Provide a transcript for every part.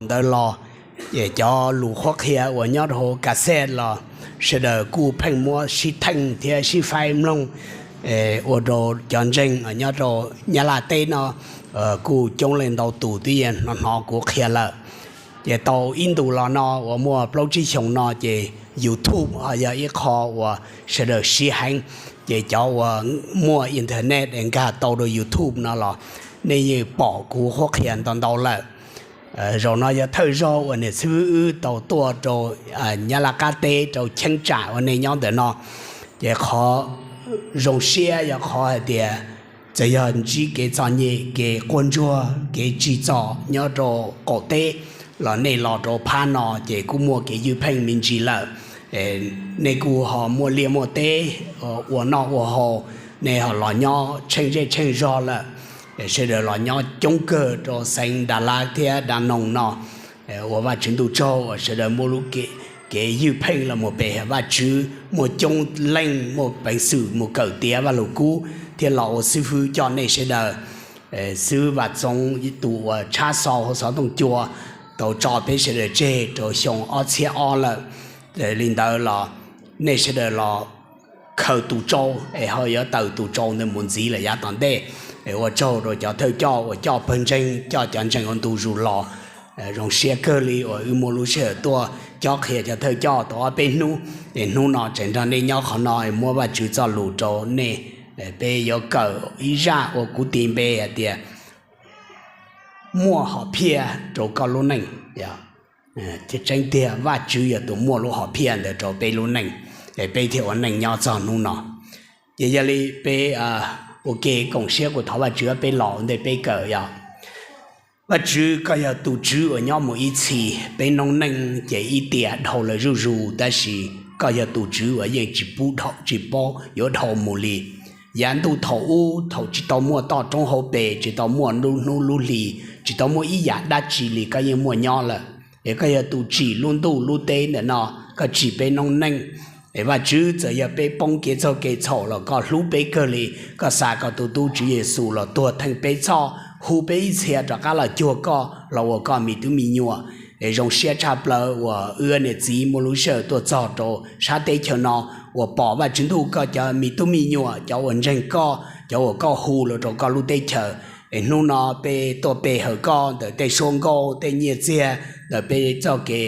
ntawd los, ces cov lus qhuab qhia uas nyob rau cassette los sawv daws kuj pheej muab sib theej thiab sib faib mloog, ua rau cov ntseeg nyob rau Nyab Laj teb no kuj coob leej ntau tus twb yeej hnov hnov kuv qhia lawm. Ces tau ib ntus los no uas muaj plaub tsib xyoos no ces YouTube ho yog ib qho uas sawv daws siv heev, ces cov uas muaj internet es nkag tau rau YouTube no los nej yeej pom kuv qhuab qhia ntau ntau lawm. Zaum no yog thawj zaug uas niam xib fwb wb tau tuaj rau Nyab Laj qab teb rau cheeb tsam uas nej nyob ntawm no, ces qhov zoo siab yog qhov hais tias txawm yog ntsib kev txom nyem kev quaj ntsuag kev tsim txom nyob rau qaum teb los nej los rau phab no ces kuj muaj kev ywj pheej me ntsis lawm. Nej kuj ho muaj liaj muaj teb ua noj ua haus, nej ho los nyob tsheej zej tsheej zog lawm. Sawv daws los nyob coob kawg rau xeev Dav Lav thiab Dav Noos no, ua Vajtswv ntuj tsaug uas sawv daws muaj lub kev ywj pheej los mus pe Vajtswv, muaj coob leej muaj peev xwm mus kawm tiav Vajluskub thiab los ua xib fwb coj nej sawv daws. Xib fwb Vam Txoov tus uas tshab xov hauv xov tooj cua tau tso peb sawv daws tseg rau xyoo ob txhiab ob lawm. Li ntawd los nej sawv daws los khaws tus tsau es ho yuav tawm tus tsau ntawd mus ntxiv lawm yav tom ntej. Es ua tsaug rau cov thawj coj uas coj pawg ntseeg, coj cov ntseeg ua ntu zus los. Zoo siab kawg li uas wb muaj lub sij hawm tuaj cob qhia cov thawj coj tau ob peb hnub, es hnub no tseem nrog nej nyob qhov no muab Vajtswv txoj lus rau nej. Peb yuav kawm ib zaj uas kuv tis npe hais tias muaj hom phiaj rau koj lub neej. Tseeb tiag, Vajtswv yog tus muaj lub hom phiaj ntawd rau peb lub neej, es peb thiaj ua neej nyob txog hnub no. Ces yog li peb ua ke koom siab kuv thov Vajtswv peb los ua ntej peb kawm yog: Vajtswv, koj yog tus Tswv uas nyob mus ib txhis. Peb noob neej ces ib tiam dhau lawm zuj zus, tab sis koj yog tus Tswv uas yeej tsis paub yuav dhau mus li. Yav ntuj thaum ub, thaum tsis tau muaj toj roob hauv pes, tsis tau muaj lub hnub lub hli, tsis tau muaj ib yam dab tsi li, koj yeej muaj nyob lawm. Es koj yog tus tsim lub ntuj lub teb ntawm no, koj tsim peb noob neej. Es Vajtswv, txawm yog peb poob kev txaug kev txhaum los koj hlub peb kawg li. Koj xa koj tus tub Tswv Yexus los tuag theej peb txhoj, hu peb ib txhia rov qab los cuag koj, los ua koj me tub me nyuam. Es zoo siab tshaj plaws uas wb niam txiv muaj lub sij hawm tuaj txog rau sab teb chaws no uas pom Vajtswv ntuj koj cov me tub me nyuam, cov uas ntseeg koj, cov uas koj hu los rau koj lub teb chaws. Es hnub no peb tuaj pe hawm koj ntawm tej suab nkauj tej nyiaj txiag, ntawm peb txoj kev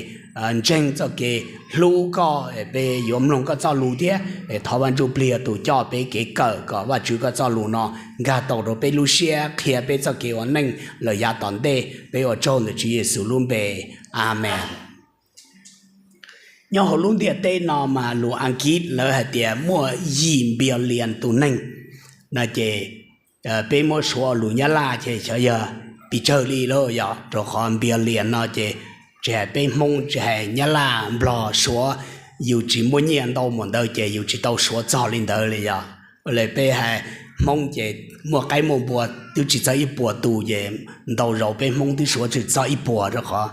ntseeg, txoj kev hlub koj, peb yuav mloog koj txoj lus thiab. Thov Vaj Ntsujplig yog tus coj peb kev kawm kom Vajtswv koj txoj lus no nkag tau rau peb lub siab, qhia peb txoj kev ua neej lawm yav tom ntej. Peb ua tsaug ntawm Tswv Yexus lub npe, Amees. Nyob hauv lub ntiaj teb no mas lus Askiv lawv hais tias muaj yim billion tus neeg no ces peb muab suav lus Nyab Laj ces xyov yog pes tsawg li lauj, yog rau qhov billion no ces tsis hais peb Hmoob, tsis hais Nyab Laj, Nplog, Suav, yus tsis muaj nyiaj ntau mus ntawd ces yus tsis tau suav txog li ntawd li yog. Ua li peb hais Hmoob ces muaj qaib muaj npua twb tsis txog ib puas tus ces ntau zaus peb Hmoob twb suav tsis txog ib puas rau qhov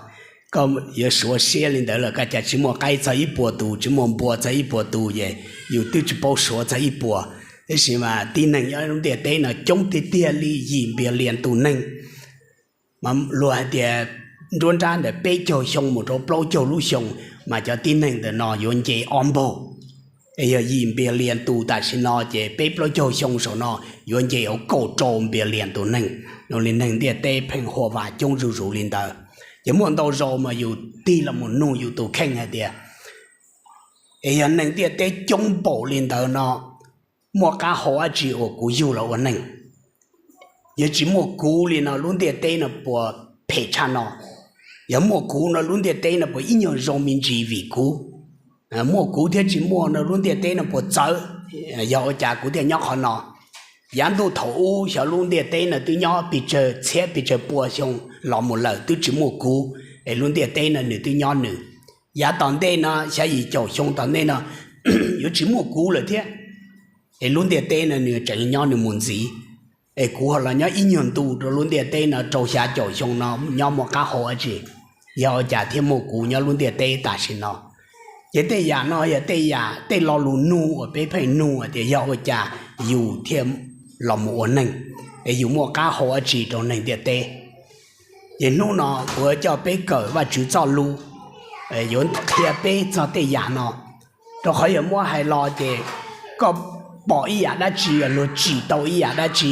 koj yuav suav siab li ntawd los koj cas tsis muaj qaib txog ib puas tus, tsis muaj npua txog ib puas tus ces yus twb tsis paub suav txog ib puas. Tab sis mas tib neeg nyob lub ntiaj teb no coob tiag tiag li yim billion tus neeg. Mas luag hais tias nruab nrab ntawm peb caug xyoo mus rau plaub caug lub xyoo mas cov tib neeg ntawm no yuav nce ob npaug. Es yog yim billion tus tam sim no ces peb plaub caug xyoo saum no yuav nce ua kaum rau billion tus neeg. Zoo li neeg ntiaj teb pheej huam vam coob zuj zus li ntawd. Ces muaj ntau zaus mas yus tig los mus nug yus tus kheej hais tias, es yog neeg ntiaj teb coob npaum li ntawd no, muaj qab hau dab tsi uas kuv yug los ua neeg? Yog tsis muaj kuv li no lub ntiaj teb no puas phem tshaj no? Yog muaj kuv no lub ntiaj teb no puas ib nyuag zoo me ntsis vim kuv? Muaj kuv thiab tsis muaj no lub ntiaj teb no puas txawv? Yog ua cas kuv thiaj nyob qhov no? Yav ntuj thaum ub xyov lub ntiaj teb no twb nyob pes tsawg txhiab pes tsawg pua xyoo los mus lawm twb tsis muaj kuv, es lub ntiaj teb no nws twb nyob nws. Yav tom ntej no xya yim caum xyoo tom ntej no yuav tsis muaj kuv lawm thiab, es lub ntiaj teb no nws tseem nyob nws mus ntxiv. Es kuv ho los nyob ib nyuag ntu rau lub ntiaj teb no rau xya caum xyoo no nyob muaj qab hau dab tsi? Yog ua cas thiaj muaj kuv nyob lub ntiaj teb tam sim no? Ces tej yam no yog tej yam, tej lo lus nug uas peb pheej nug hais tias yog ua cas yus thiaj los mus ua neeg, es yus muaj qab hau dab tsi rau neeg ntiaj teb? Ces hnub no kuv coj peb kawm Vajtswv txoj lus, yuav qhia peb txog tej yam no, rau qhov yog muab hais los ces koj pom ib yam dab tsi, luag tsim tau ib yam dab tsi,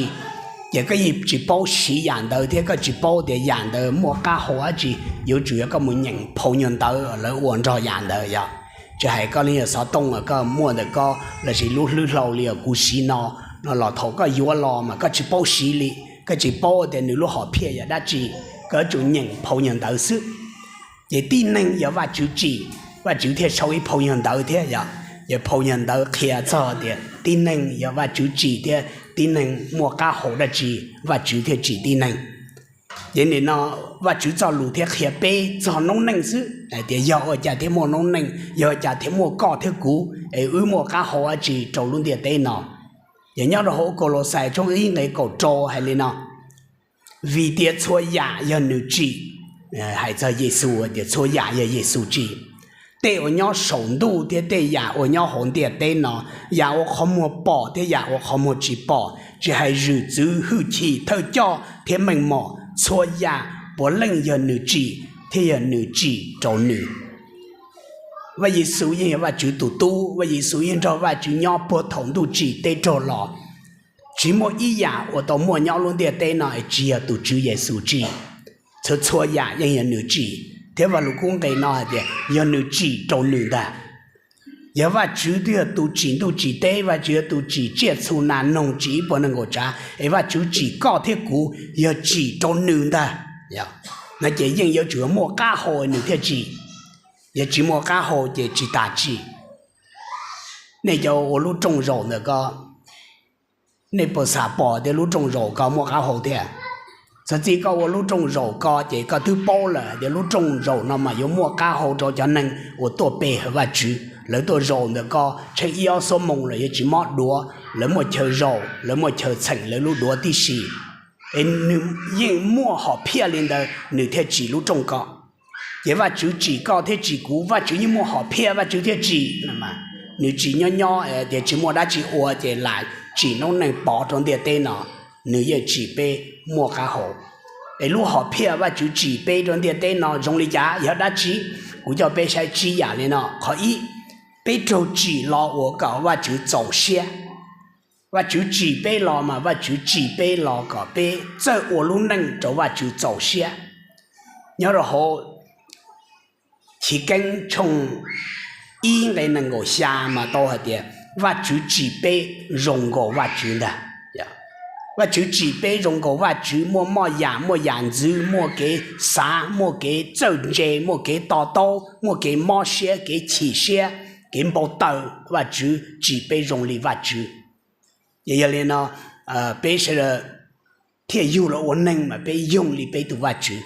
ces koj yeej tsis paub siv yam ntawd thiab koj tsis paub tias yam ntawd muaj qab hau dab tsi, yuav tsum yog koj mus nyeem phau nyuag ntawv lawv ua nrog yam ntawd yog. Tsis hais koj li yog xov tooj koj muaj ntawm koj lossis lub hlwb hlau li uas kuv siv no, no los thaum koj yuav los mas koj tsis paub siv li, koj tsis paub tias nws lub hom phiaj yog dab tsi, koj yuav tsum nyeem phau nyuag ntawv xwb. Ces tib neeg yog Vajtswv tsim, Vajtswv thiaj sau ib phau nyuag ntawv thiab yog, ces phau nyuag ntawv qhia txog tias tib neeg yog Vajtswv tsim thiab tib neeg muaj qab hau dab tsi, Vajtswv thiaj tsim tib neeg. Ces nim no Vajtswv txoj lus thiaj qhia peb txog noob neej xwb hais tias yog ua cas thiaj muaj noob neej, yog ua cas thiaj muaj koj thiab kuv es wb muaj qab hau dab tsi rau lub ntiaj teb no. Ces nyob rau hauv Kaulauxais tshooj ib nqe kaum rau hais li no: Vim tias txhua yam yog nws tsim, hais txog Yexus tias txhua yam yog Yexus tsim, tej uas nyob saum ntuj thiab tej yam uas nyob hauv ntiaj teb no, yam uas qhov muag pom thiab yam uas qhov muag tsis pom, tsis hais zwm txwv hwj chim thawj coj thiab meej mom, txhua yam puav leej yog nws tsim thiab yog nws tsim rau nws. Vaj Yexus yeej yog Vajtswv tus tub, Vaj Yexus yeej nrog Vajtswv nyob puag thaum ntuj tsim teb raug los. Tsis muaj ib yam uas tau muaj nyob lub ntiaj teb no es tsis yog tus Tswv Yexus tsim. Txhua txhua yam yeej yog nws tsim, thiab Vaj Lug Kub nqe no hais tias yog nws tsim rau nws ntag. Yog Vajtswv twb yog tus tsim ntuj tsim teb, Vajtswv yog tus tsim tsiaj txhu nas noog, tsim ib puas nees nkaum tsav, es Vajtswv tsim koj thiab kuv yog tsim rau nws ntag. No ces yeej yuav tsum muaj qab hau nws thiaj tsim. Yog tsis muaj qab hau ces tsis tas tsim. Nej cov ua lub rooj zaum ntawm ko, nej puas xam pom tias lub rooj zaum ko muaj qab hau thiab? Txog txij koj ua lub rooj zaum ko ces koj twb paub lawm tias lub rooj zaum no mas yuav muaj qab hau rau cov neeg uas tuaj pe hawm Vajtswv. Lawv tuaj zaum ntawm ko tsheej ib ob xuab moos lawm yuav tsis mob duav, lawv muaj chaw zaum, lawv muaj chaw txheem lawv lub duav tib si. Es nws yeej muaj hom phiaj li ntawd nws thiaj tsim lub rooj ko. Ces Vajtswv tsim koj thiab tsim kuv, Vajtswv yeej muaj hom phiaj Vajtswv thiaj tsim. Nws tsis nyob nyob tias tsis muaj dab tsi ua ces lam tsim noob neej pov rau ntiaj teb no, nws yeej tsim peb muaj qab hau. Es lub hom phiaj Vajtswv tsim peb rau ntiaj teb no zoo li cas, yog dab tsi? Kuv coj peb saib tsib yam li no. Qhov ib, peb raug tsim los ua kom Vajtswv txaus siab. Vajtswv tsim peb los mas Vajtswv tsim peb los kom peb txawj ua lub neej rau Vajtswv txaus siab. Nyob rau hauv Chiv Keeb tshooj ib nqe nees nkaum xya mas tau hais tias Vajtswv tsim peb zoo nkaus Vajtswv ntag. Vajtswv tsim peb zoo nkaus Vajtswv, muaj moj yam, muaj yam ntxwv, muaj kev xav, muaj kev txawj ntse, muaj kev to taub, muaj kev mob siab, kev chim siab, kev npau taws, Vajtswv tsim peb zoo li Vajtswv. Ces yog li no, peb sawv daws thiaj yug los ua neeg mas peb yoog li peb tus Vajtswv.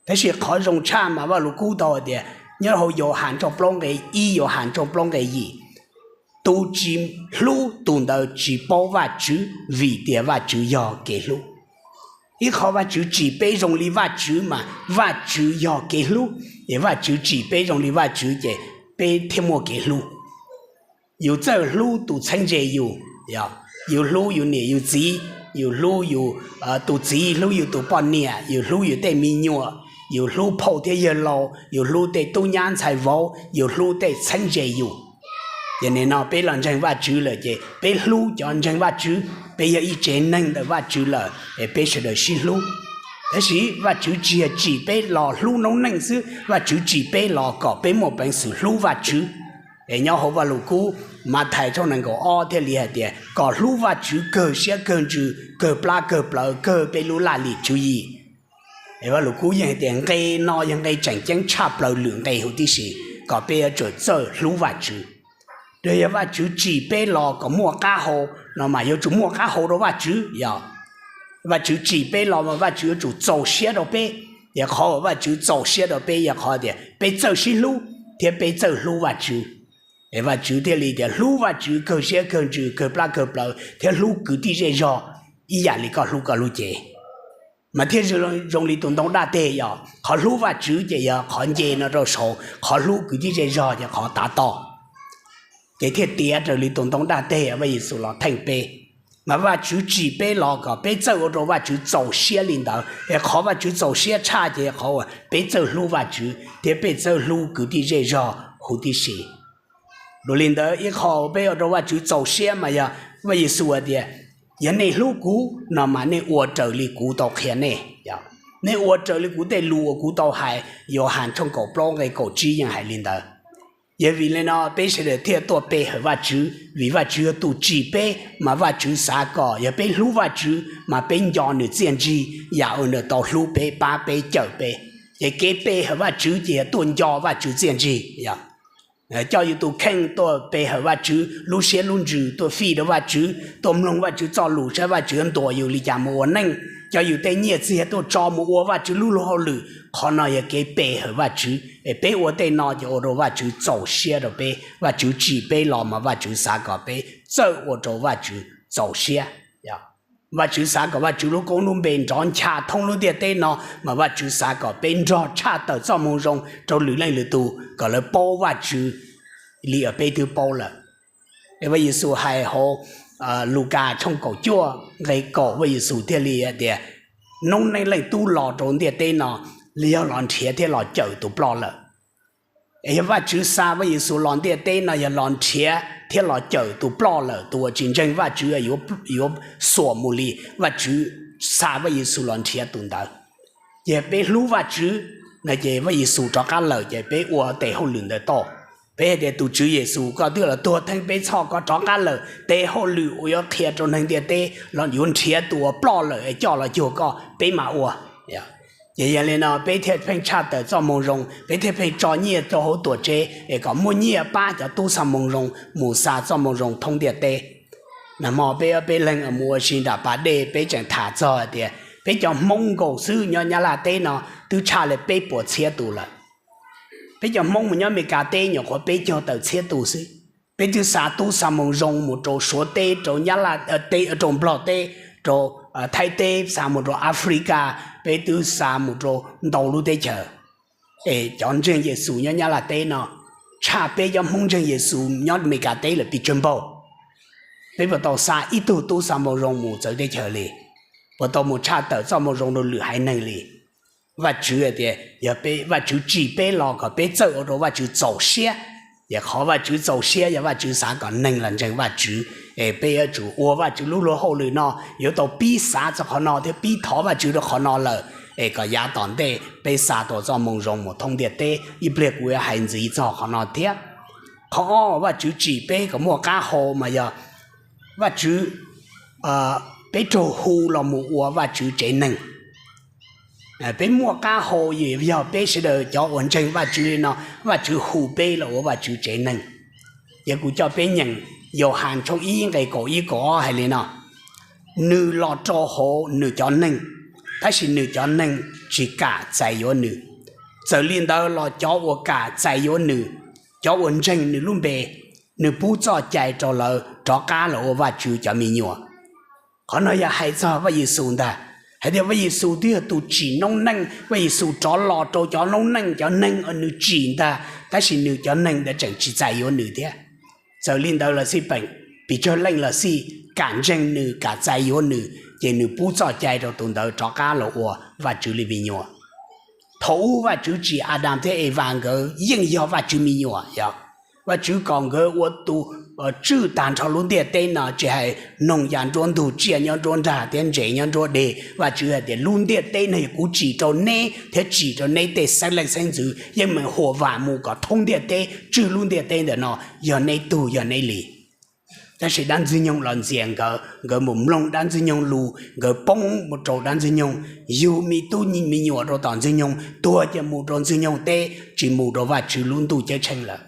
Tab sis qhov zoo tshaj mas Vaj Lug Kub tau hais tias nyob hauv Yauhas tshooj plaub nqe ib, Yauhas tshooj plaub nqe yim, tus tsis hlub tus ntawd tsis paub Vajtswv, vim tias Vajtswv yog kev hlub. Ib qho Vajtswv tsim peb zoo li Vajtswv mas Vajtswv yog kev hlub, es Vajtswv tsim peb zoo li Vajtswv ces peb thiaj muaj kev hlub. Yus txawj hlub tus txheeb ze yus, yus hlub yus niam yus txiv, yus hlub yus tus txiv, hlub yus tus poj niam, yus hlub yus tej me nyuam, yus hlub phauj thiab yawg laus, yus hlub tej tub nyab ntxhais vauv, yus hlub tej txheeb ze yus. Ces nim no peb los ntseeg Vajtswv lawm ces peb hlub cov ntseeg Vajtswv, peb yog ib tsev neeg ntawm Vajtswv lawm es peb sawv daws sib hlub. Tab sis Vajtswv tsis yog tsim peb los hlub noob neej xwb, Vajtswv tsim peb los kom peb muaj peev xwm hlub Vajtswv. Es nyob hauv Vaj Lug Kub Mathais tshooj nees nkaum ob thiaj li hais tias kom hlub Vajtswv kawg siab kawg ntsws kawg plab kawg plawv kawg peb lub laj lim tswv yim. Es Vaj Lug Kub yeej hais tias nqe no yog nqe tseem ceeb tshaj plaws lwm nqe huv tib si, kom peb yuav tsum txawj hlub Vajtswv. Yog Vajtswv tsim peb los kom muaj qab hau no mas yuav tsum muaj qab hau rau Vajtswv yog. Vajtswv tsim peb los mas Vajtswv yuav tsum txaus siab rau peb. Yog qhov uas Vajtswv txaus siab rau peb yog qhov tias peb txawj sib hlub thiab peb txawj hlub Vajtswv. Es Vajtswv thiaj li tias hlub Vajtswv kawg siab kawg ntsws kawg plab kawg plawv thiab hlub kwv tij zej zog ib yam li koj hlub koj lub cev. Mas thiaj zoo li tus ntoo daj teg yog qhov hlub Vajtswv ces yog qhov nce no rau saud, qhov hlub kwv tij zej zog ces qhov tav toj. Ces thiaj tiav raws li tus ntoo daj teg Vaj Yexus los theej peb. Mas Vajtswv tsim peb los kom peb txawj ua rau Vajtswv txaus siab li ntawd, es qhov Vajtswv txaus siab tshaj ces qhov uas peb txawj hlub Vajtswv thiab peb txawj hlub kwv tij zej zog huv tib si. Dua li ntawd ib qho peb ua rau Vajtswv txaus siab mas yog Vaj Yexus hais tias, yog nej hlub kuv no mas nej ua raws li kuv tau qhia nej. Nej ua raws li kuv tej lus uas kuv tau hais. Yauhas tshooj kaum plaub nqe kaum tsib yeej hais li ntawd. Yog vim li no peb sawv daws thiaj tuaj pe hawm Vajtswv, vim Vajtswv yog tus tsim peb, mas Vajtswv xav kom yog peb hlub Vajtswv mas peb nco nws txiaj ntsig, yam uas nws tau hlub peb, pab peb, cawm peb. Ces kev pe hawm Vajtswv ces yog tuaj nco Vajtswv txiaj ntsig. Coj yus tus kheej tuaj pe hawm Vajtswv, lub siab lub ntsws tuaj fij rau Vajtswv, tuaj mloog Vajtswv txoj lus saib Vajtswv yuav ntuas yus li cas mus ua neej. Coj yus tej nyiaj txiag tuaj tso mus ua Vajtswv lub luag hauj lwm. Qhov no yog kev pe hawm Vajtswv, es peb ua tej no ces ua rau Vajtswv txaus siab rau peb. Vajtswv tsim peb los mas Vajtswv xav kom peb txawj ua rau Vajtswv txaus siab. Vajtswv xav kom Vajtswv lub koob lub npe nrov ncha thoob lub ntiaj teb no, mas Vajtswv xav kom peb nrog tshaj tawm Txojmoo Zoo rau lwm leej lwm tus kom lawv paub Vajtswv li uas peb twb paub lawm. Vaj Yexus hais hauv Lukas tshooj kaum cuaj nqe kaum, Vaj Yexus thiaj li hais tias, noob neej Leej Tub los rau ntiaj teb no yog los nrhiav thiab los cawm tus ploj lawm. Es yog Vajtswv xa Vaj Yexus los ntiaj teb no yog los nrhiav thiab los cawm tus ploj lawm, tus uas tsis ntseeg Vajtswv yuav xuam mus li. Vajtswv xa Vaj Yexus los nrhiav tus ntawd. Ces peb hlub Vajtswv no ces Vaj Yexus rov qab lawm ces peb ua tes hauj lwm ntawd tau. Peb hais tias, tus Tswv Yexus, koj twb los tuag theej peb txhoj, koj rov qab lawm, tes hauj lwm uas yuav qhia rau neeg ntiaj teb los yuav nrhiav tus uas ploj lawm es coj los cuag koj, peb mam ua. Ces yog li no peb thiaj pheej tshaj tawm Txojmoo Zoo, peb thiaj pheej tso nyiaj rau hauv tuam tsev es kom muaj nyiaj pab cov tub xa moo zoo mus xa Txojmoo Zoo thoob ntiaj teb. Nag hmo peb peb leeg mus ua si nram pas dej, peb tseem tham txog hais tias peb cov Hmoob nkaus xwb nyob Nyab Laj teb no twb tshaj li peb puas txhiab tus lawm. Peb cov Hmoob mus nyob Amelikas teb nyuam qhuav peb caug tawm txhiab tus xwb. Peb twb xa tub xa moo zoo mus rau Suav teb, rau Nyab Laj teb, rau Nplog teb, rau Thaib teb, xa mus rau Africa, peb twb xa mus rau ntau lub teb chaws. Es cov ntseeg Yexus nyob Nyab Laj teb no tshaj peb cov Hmoob ntseeg Yexus nyob Amelikas teb lawm pes tsawg npaug. Peb puas tau xa ib tug tub xa moo zoo mus txawv teb chaws li? Puas tau mus tshaj tawm Txojmoo Zoo rau lwm haiv neeg li? Vajtswv hais tias yog peb, Vajtswv tsim peb los kom peb txawj ua rau Vajtswv txaus siab. Ces qhov Vajtswv txaus siab yog Vajtswv xav kom neeg los ntseeg Vajtswv. Es peb yuav tsum ua Vajtswv lub luag hauj lwm no yuav tau pib xav txog qhov no thiab pib thov Vajtswv rau qhov no lawm, es kom yav tom ntej peb xa tau Txojmoo Zoo mus thoob ntiaj teb. Ib pliag kuv yuav hais ntxiv txog qhov no thiab. Qhov ob, Vajtswv tsim peb kom muaj qab hau mas yog Vajtswv, peb raug hu los mus ua Vajtswv tsev neeg. Peb muaj qab hau yog peb sawv daws cov uas ntseeg Vajtswv li no, Vajtswv hu peb los ua Vajtswv tsev neeg. Ces kuv coj peb nyeem Yauhas tshooj ib nqe kaum ib kaum ob hais li no: Nws los rau hauv nws cov neeg, tab sis nws cov neeg tsis kam txais yuav nws. Txawm li ntawd los cov uas kam txais yuav nws, cov uas ntseeg nws lub npe, nws pub txoj cai rau lawv rov qab los ua Vajtswv cov me nyuam. Qhov no yog hais txog Vaj Yexus ntag, hais tias Vaj Yexus twb yog tus tsim noob neej, Vaj Yexus rov los rau cov noob neej, cov neeg uas nws tsim ntag, tab sis nws cov neeg ntawd tseem tsis txais yuav nws thiab. Txawm li ntawd los xij peem, pes tsawg leej los xij, kam ntseeg nws, kam txais yuav nws, ces nws pub txoj cai rau tus ntawd rov qab los ua Vajtswv li me nyuam. Thaum ub Vajtswv tsim Adas thiab Evas nkawd yeej yog Vajtswv me nyuam, yog Vajtswv kom nkawd ua tus tswj tag nrho lub ntiaj teb no, tsis hais noog ya nruab ntug, tsiaj nyob nruab nrag thiab ntses nyob nruab deg. Vajtswv hais tias, lub ntiaj teb no yog kuv tsim rau neb thiab tsim rau neb tej xeeb leej xeeb ntxwv, yeej meem huam vam mus kom thoob ntiaj teb, tswj lub ntiaj teb ntawm no, yog neb tug yog neb li. Tab sis dab ntxwg nyoog los ntxias nkawd, nkawd mus mloog dab ntxwg nyoog lus, nkawd poob mus rau dab ntxwg nyoog, yug me tub me nyuam rau tom ntxwg nyoog, tuag ces mus rau ntxwg nyoog teb, tsis mus rau Vajtswv lub ntuj ceeb tsheej lawm.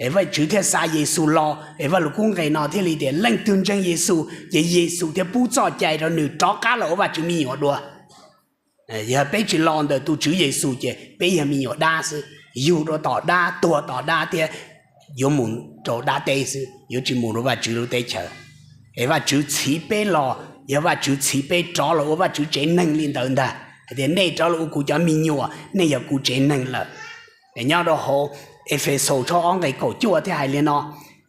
Es Vajtswv thiaj xa Yexus los, es Vajluskub nqe no thiaj li tias leej twg ntseeg Yexus ces Yexus thiaj pub txoj cai rau nws rov qab los ua Vajtswv me nyuam dua. Yog peb tsis los ntawm tus Tswv Yexus ces peb yog me nyuam dab xwb, yug rau tom dab, tuag tom dab thiab yuav mus rau dab teb xwb, yuav tsis mus rau Vajtswv lub teb chaws. Es Vajtswv txhiv peb los, yog Vajtswv txhiv peb rov los ua Vajtswv tsev neeg li ntawd ntag, hais tias nej rov los ua kuv cov me nyuam, nej yog kuv tsev neeg lawm. Es nyob rau hauv Efexus tshooj ob nqe kaum cuaj thiaj hais li no: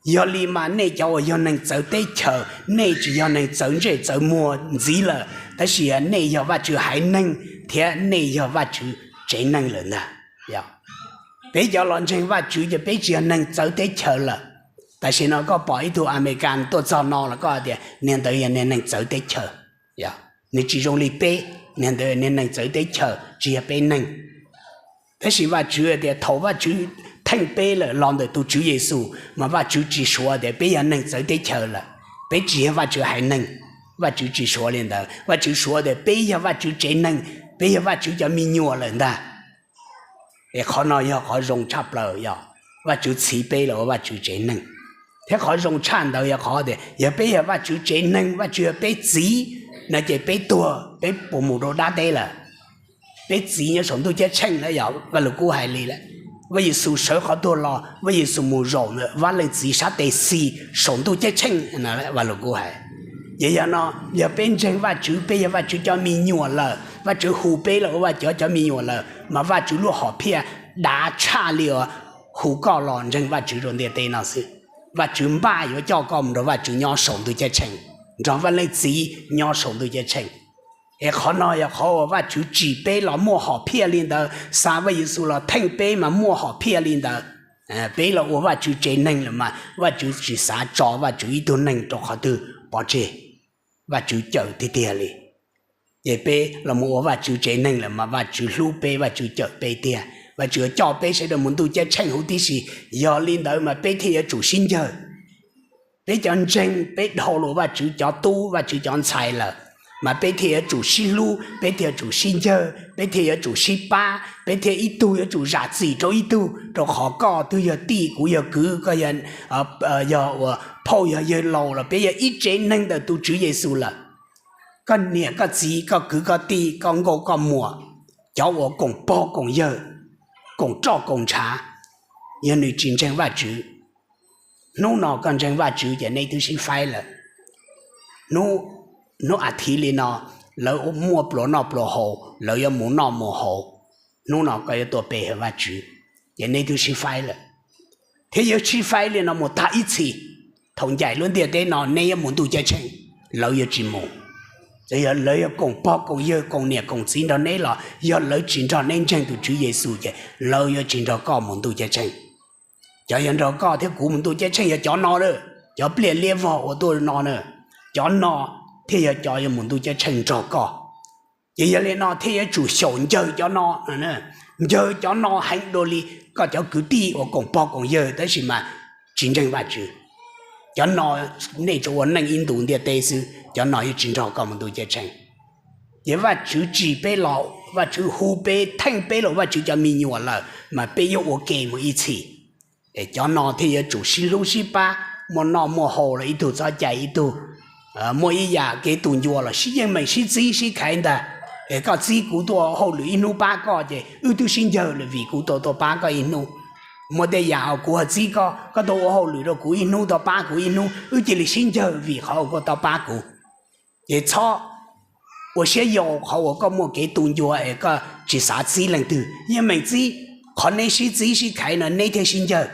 Yog li mas nej cov uas yog neeg txawv teb chaws, nej tsis yog neeg txawv ntsej txawv muag ntxiv lawm, tab sis nej yog Vajtswv haiv neeg thiab nej yog Vajtswv tsev neeg lawm ntag. Peb cov los ntseeg Vajtswv ces peb tsis yog neeg txawv teb chaws lawm. Tam sim no koj pom ib tug Amelikas tuaj txog no los koj tias niag ntawd yog niag neeg txawv teb chaws. Nws tsis zoo li peb, niag ntawd niag neeg txawv teb chaws tsis yog peb neeg. Tab sis Vajtswv tias thaum Vajtswv theej peb lawm los ntawm tus Tswv Yexus mas Vajtswv tsis suav tias peb yog neeg txawv teb chaws lawm, peb tsis yog Vajtswv haiv neeg. Vajtswv tsis suav li ntawd, Vajtswv suav tias peb yog Vajtswv tsev neeg, peb yog Vajtswv cov me nyuam lawm ntag. Es qhov no yog qhov zoo tshaj plaws, yog Vajtswv txhiv peb los ua Vajtswv tsev neeg. Thiab qhov zoo tshaj ntawd yog qhov tias yog peb yog Vajtswv tsev neeg, Vajtswv yog peb txiv no ces peb tuag peb puas mus rau dab teb lawm? Peb txiv nyob saum ntuj ceeb tsheej na, yog Vaj Lug Kub hais li lawm. Vaj Yexus sawv qhov tuag los Vaj Yexus mus zaum ntawm Vaj Leej Txiv sab tes xis saum ntuj ceeb tsheej, Vaj Lug Kub hais. Ces yog no, yog peb ntseeg Vajtswv, peb yog Vajtswv cov me nyuam lawm, Vajtswv hu peb los ua Vajtswv cov me nyuam lawm mas Vajtswv lub hom phiaj dav tshaj li uas hu koj los ntseeg Vajtswv rau ntiaj teb no xwb. Vajtswv npaj yuav coj koj mus nrog Vajtswv nyob saum ntuj ceeb tsheej, nrog Vaj Leej Txiv nyob saum ntuj ceeb tsheej. Es qhov no yog qhov uas Vajtswv tsim peb los muaj hom phiaj li ntawd, xa Vaj Yexus los theej peb mas muaj hom phiaj li ntawd. Peb los ua Vajtswv tsev neeg lawm mas Vajtswv tsis xav tso Vajtswv ib tug neeg rau qhov twg pov tseg, Vajtswv cawm tiag tiag li. Ces peb los mus ua Vajtswv tsev neeg lawm mas Vajtswv hlub peb, Vajtswv cawm peb tiag, Vajtswv yuav coj peb sawv daws mus ntuj ceeb tsheej huv tib si. Yog li ntawd mas peb thiaj yuav tsum sib ncawg. Peb cov ntseeg peb dhau los Vajtswv cov tub, Vajtswv cov ntxhais lawm, mas peb thiaj yuav tsum sib hlub, peb thiaj yuav tsum sib ncawg, peb thiaj yuav tsum sib pab, peb thiaj ib tug yuav tsum zam txim rau ib tug, rau qhov koj twb yog tij, kuv yog kwv, koj yog, yog uas phauj yog yawg laus los peb yog ib tsev neeg ntawm tus Tswv Yexus lawm. Koj niam koj txiv, koj kwv koj tij, koj nkauj koj muam, cov uas koom pog koom yawg, koom roj koom ntshav, yog nws tsis ntseeg Vajtswv, hnub no koj ntseeg Vajtswv ces neb twb sib faib lawm. Hnub, hnub as thiv li no, lawv muaj pluas noj pluas haus, lawv yuav mus noj mus haus, hnub no koj yuav tuaj pe hawm Vajtswv, ces neb twb sib faib lawm. Thiab yuav sib faib li no mus tag ib txhis, thaum ncaim lub ntiaj teb no neb yuav mus ntuj ceeb tsheej, lawv yuav tsis mus. Txawm yog lawv yog koom pog koom yawg koom niam koom txiv nrog neb los yog lawv tsis nrog neb ntseeg tus Tswv Yexus ces lawv yuav tsis nrog koj mus ntuj ceeb tsheej. Cov yuav nrog koj thiab kuv mus ntuj ceeb tsheej yog cov no na, cov pliaj liab vog uas tuaj no na, cov no thiaj yog cov yuav mus ntuj ceeb tsheej nrog koj. Ces yog li no thiaj yuav tsum xyaum ncawg cov no, ncawg cov no heev dua li koj cov kwv tij uas koom pog koom yawg tab sis mas tsis ntseeg Vajtswv. Cov no nej tsuas ua neej ib ntus ntiaj teb xwb, cov no yuav tsis nrog koj mus ntuj ceeb tsheej. Ces Vajtswv tsim peb los, Vajtswv hu peb, theej peb los Vajtswv cov me nyuam lawm mas peb yuav ua ke mus ib txhis. Es cov no thiaj yuav tsum sib hlub sib pab, muaj noj muaj haus los ib tug txhob cais ib tug. Muaj ib yam kev tus ncua los sib yeej meem sib txib sib khaiv ntag. Es koj txib kuv tuaj hauj lwm ib hnub pab koj ces wb twb sib ncawg lawm vim kuv tau tuaj pab koj ib hnub. Muaj tej yam kuv ho txib koj, koj tuaj ua hauj lwm rau kuv ib hnub, tau pab kuv ib hnub, wb cia li sib ncawg vim qhov uas koj tau pab kuv. Ces txhob ua siab yau qhov uas koj muaj kev tu ncua es koj tsis xav txib leej twg, yeej meem txib. Qhov neb sib txib sib khaiv no neb thiaj sib ncawg.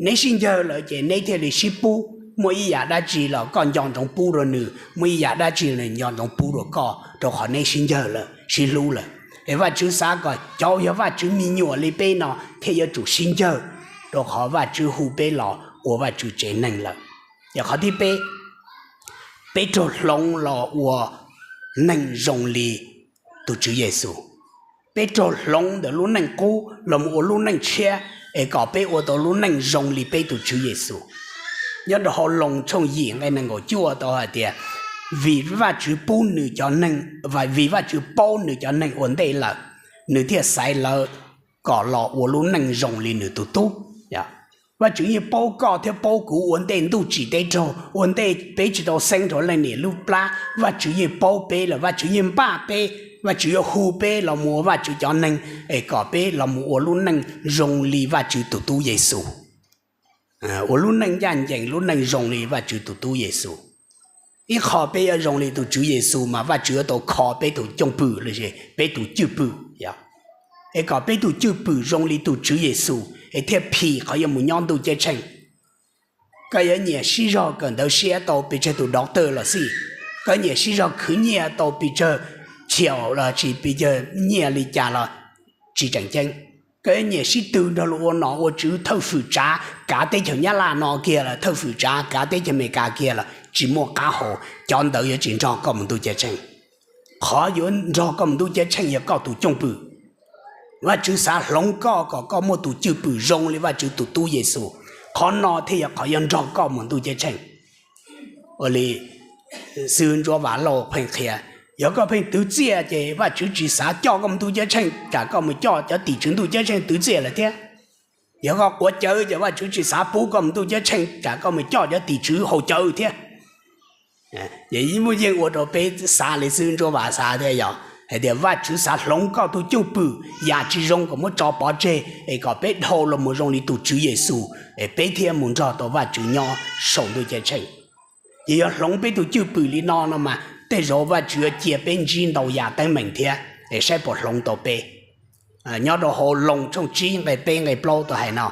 Neb sib ncawg lawm ces neb thiaj li sib pub. Muaj ib yam dab tsi los koj nco ntsoov pub rau nws, muaj ib yam dab tsi los nws nco ntsoov pub rau koj, rau qhov neb sib ncawg lawm, sib hlub lawm. Es Vajtswv xav kom cov uas yog Vajtswv me nyuam li peb no thiaj yuav tsum sib ncawg, rau qhov Vajtswv hu peb los ua Vajtswv tsev neeg lawm. Ces qhov thib peb, peb raug hloov los ua neeg zoo li tus Tswv Yexus. Peb raug hloov ntawm lub neej qub los mus ua lub neej tshiab, es kom peb ua tau lub neej zoo li peb tus Tswv Yexus. Nyob rau hauv Loos tshooj yim nqe nees nkaum cuaj tau hais tias, vim Vajtswv pub nws cov neeg, vim Vajtswv paub nws cov neeg ua ntej lawm, nws thiaj xaiv lawv kom los ua lub neej zoo li nws tus tub. Vajtswv yeej paub koj thiab paub kuv ua ntej ntuj tsim teb raug, ua ntej peb tsis tau xeeb rau leej niam lub plab, Vajtswv yeej paub peb lawm, Vajtswv yeej npaj peb, Vajtswv yuav hu peb los mus ua Vajtswv cov neeg es kom peb los mus ua lub neej zoo li Vajtswv tus tub Yexus. Ua lub neej ncaj ncees, lub neej zoo li Vajtswv tus tub Yexus. Ib qho peb yuav zoo li tus Tswv Yexus mas Vajtswv yuav tau kho peb tus cwj pwm, peb tus cwj pwm, es kom peb tus cwj pwm zoo li tus Tswv Yexus es thiaj phim qhov yuav mus nyob ntuj ceeb tsheej. Koj yuav nyiam sib zog kawm ntawv siab tau pes tsawg tus doctor los xij, koj nyiam sib zog khwv nyiaj tau pes tsawg chiaum los tsis pes tsawg nyiaj li cas los tsis tseem ceeb. Koj yuav nyiam sib tw nrog luag ua nom ua tswv, thawj fwm tsav kav teb chaws Nyab Laj no kiag los thawj fwm tsav kav teb chaws Amelikas kiag los tsis muaj qab hau, cov ntawd yuav tsis nrog koj mus ntuj ceeb tsheej. Qhov yuav nrog koj mus ntuj ceeb tsheej yog koj tus cwj pwm. Vajtswv xav hloov koj kom koj muaj tus cwj pwm zoo li Vajtswv tus tub Yexus. Qhov no thiaj yog qhov yuav nrog koj mus ntuj ceeb tsheej. Ua li xib hwb Ntsuab Vam Lauj pheej qhia, yog koj pheej twv txiaj ces Vajtswv tsis xav coj koj mus ntuj ceeb tsheej, tsam koj mus coj cov tim tswv ntuj ceeb tsheej twv txiaj lawm thiab. Yog koj quav cawv ces Vajtswv tsis xav pub koj mus ntuj ceeb tsheej, tsam koj mus coj cov tim tswv haus cawv thiab. Ces muaj yeej ua rau peb xav li xib hwb Ntsuab Vam xav thiab yog hais tias Vajtswv xav hloov koj tus cwj pwm, yam tsis zoo kom muab tso pov tseg es kom peb dhau los mus zoo li tus Tswv Yexus es peb thiaj mus nrog tau Vajtswv nyob saum ntuj ceeb tsheej. Ces yog hloov peb tus cwj pwm li no no mas tej zaum Vajtswv yuav cia peb ntsib ntau yam teeb meem thiab es saib puas hloov tau peb. Nyob rau hauv Loos tshooj tsib nqe peb nqe plaub tau hais no,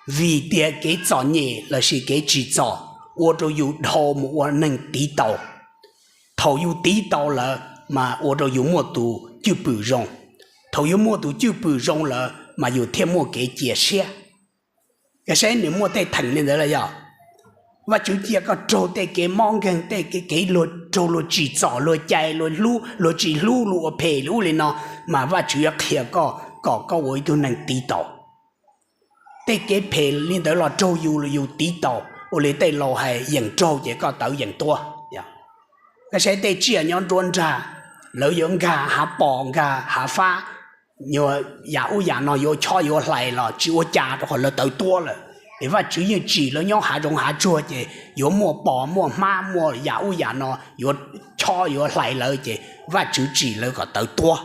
vim tias kev txom nyem lossis kev tsim txom ua rau yus dhau mus ua neeg tiv taus. Thaum yus tiv taus lawm mas ua rau yus muaj tus cwj pwm zoo. Thaum yus muaj tus cwj pwm zoo lawm mas yus thiaj muaj kev cia siab. Koj saib nws muaj tej theem li ntawd los yog Vajtswv cia koj raug tej kev mob nkeeg, tej kev luag raug luag tsim txom, luag cais, luag hlub, luag tsis hlub, luag ua phem li ub li no, mas Vajtswv yuav qhia koj kom koj ua ib tug neeg tiv taus. Tej kev phem li ntawd los raug yus, yus tiv taus, ua li tej laus hais yeem raug ces koj tawv yeem tuab. Koj saib tej tsiaj nyob nruab nrag, lawv yuav nkag hav pos nkag hav fab, yam ub yam no yuav chob yuav hlais los tsis ua cas rau qhov lawv tawv tuab lawm. Es Vajtswv yeej tsim lawv nyob hav zoov hav tsuag ces yuav muaj pos muaj hmab muaj yam ub yam no yuav chob yuav hlais lawv ces Vajtswv tsim lawv kom tawv tuab.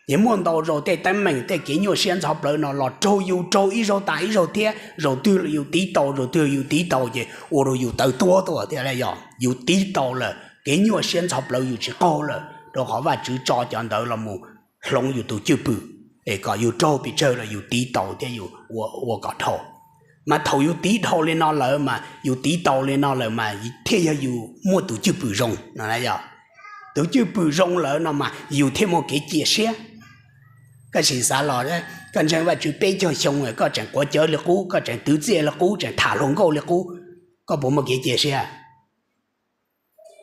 Ces muaj ntau zaus tej teeb meem tej kev nyuaj siab ntxhov plawv no los raug yus raug ib zaug tas ib zaug thiab, zaum twg los yus tiv taus, zaum twg yus tiv taus ces ua rau yus tawv tuab tuaj thiab. Yog yus tiv taus lawm kev nyuaj siab ntxhov plawv yus tsis qaug lawm, rau qhov Vajtswv tso cov ntawd los mus hloov yus tus cwj pwm, es kom yus raug pes tsawg los yus tiv taus thiab yus ua kom dhau. Mas thaum yus tiv dhau li no lawm mas yus tiv taus li no lawm mas thiaj yog yus muaj tus cwj pwm zoo no. Yog tus cwj pwm zoo lawm no mas yus thiaj muaj kev cia siab. Koj sim xav los, koj ntseeg Vajtswv peb caug xyoo, koj tseem quav cawv li qub, koj tseem twv txiaj li qub, tseem tham hluas nkauj li qub, koj puas muaj kev cia siab?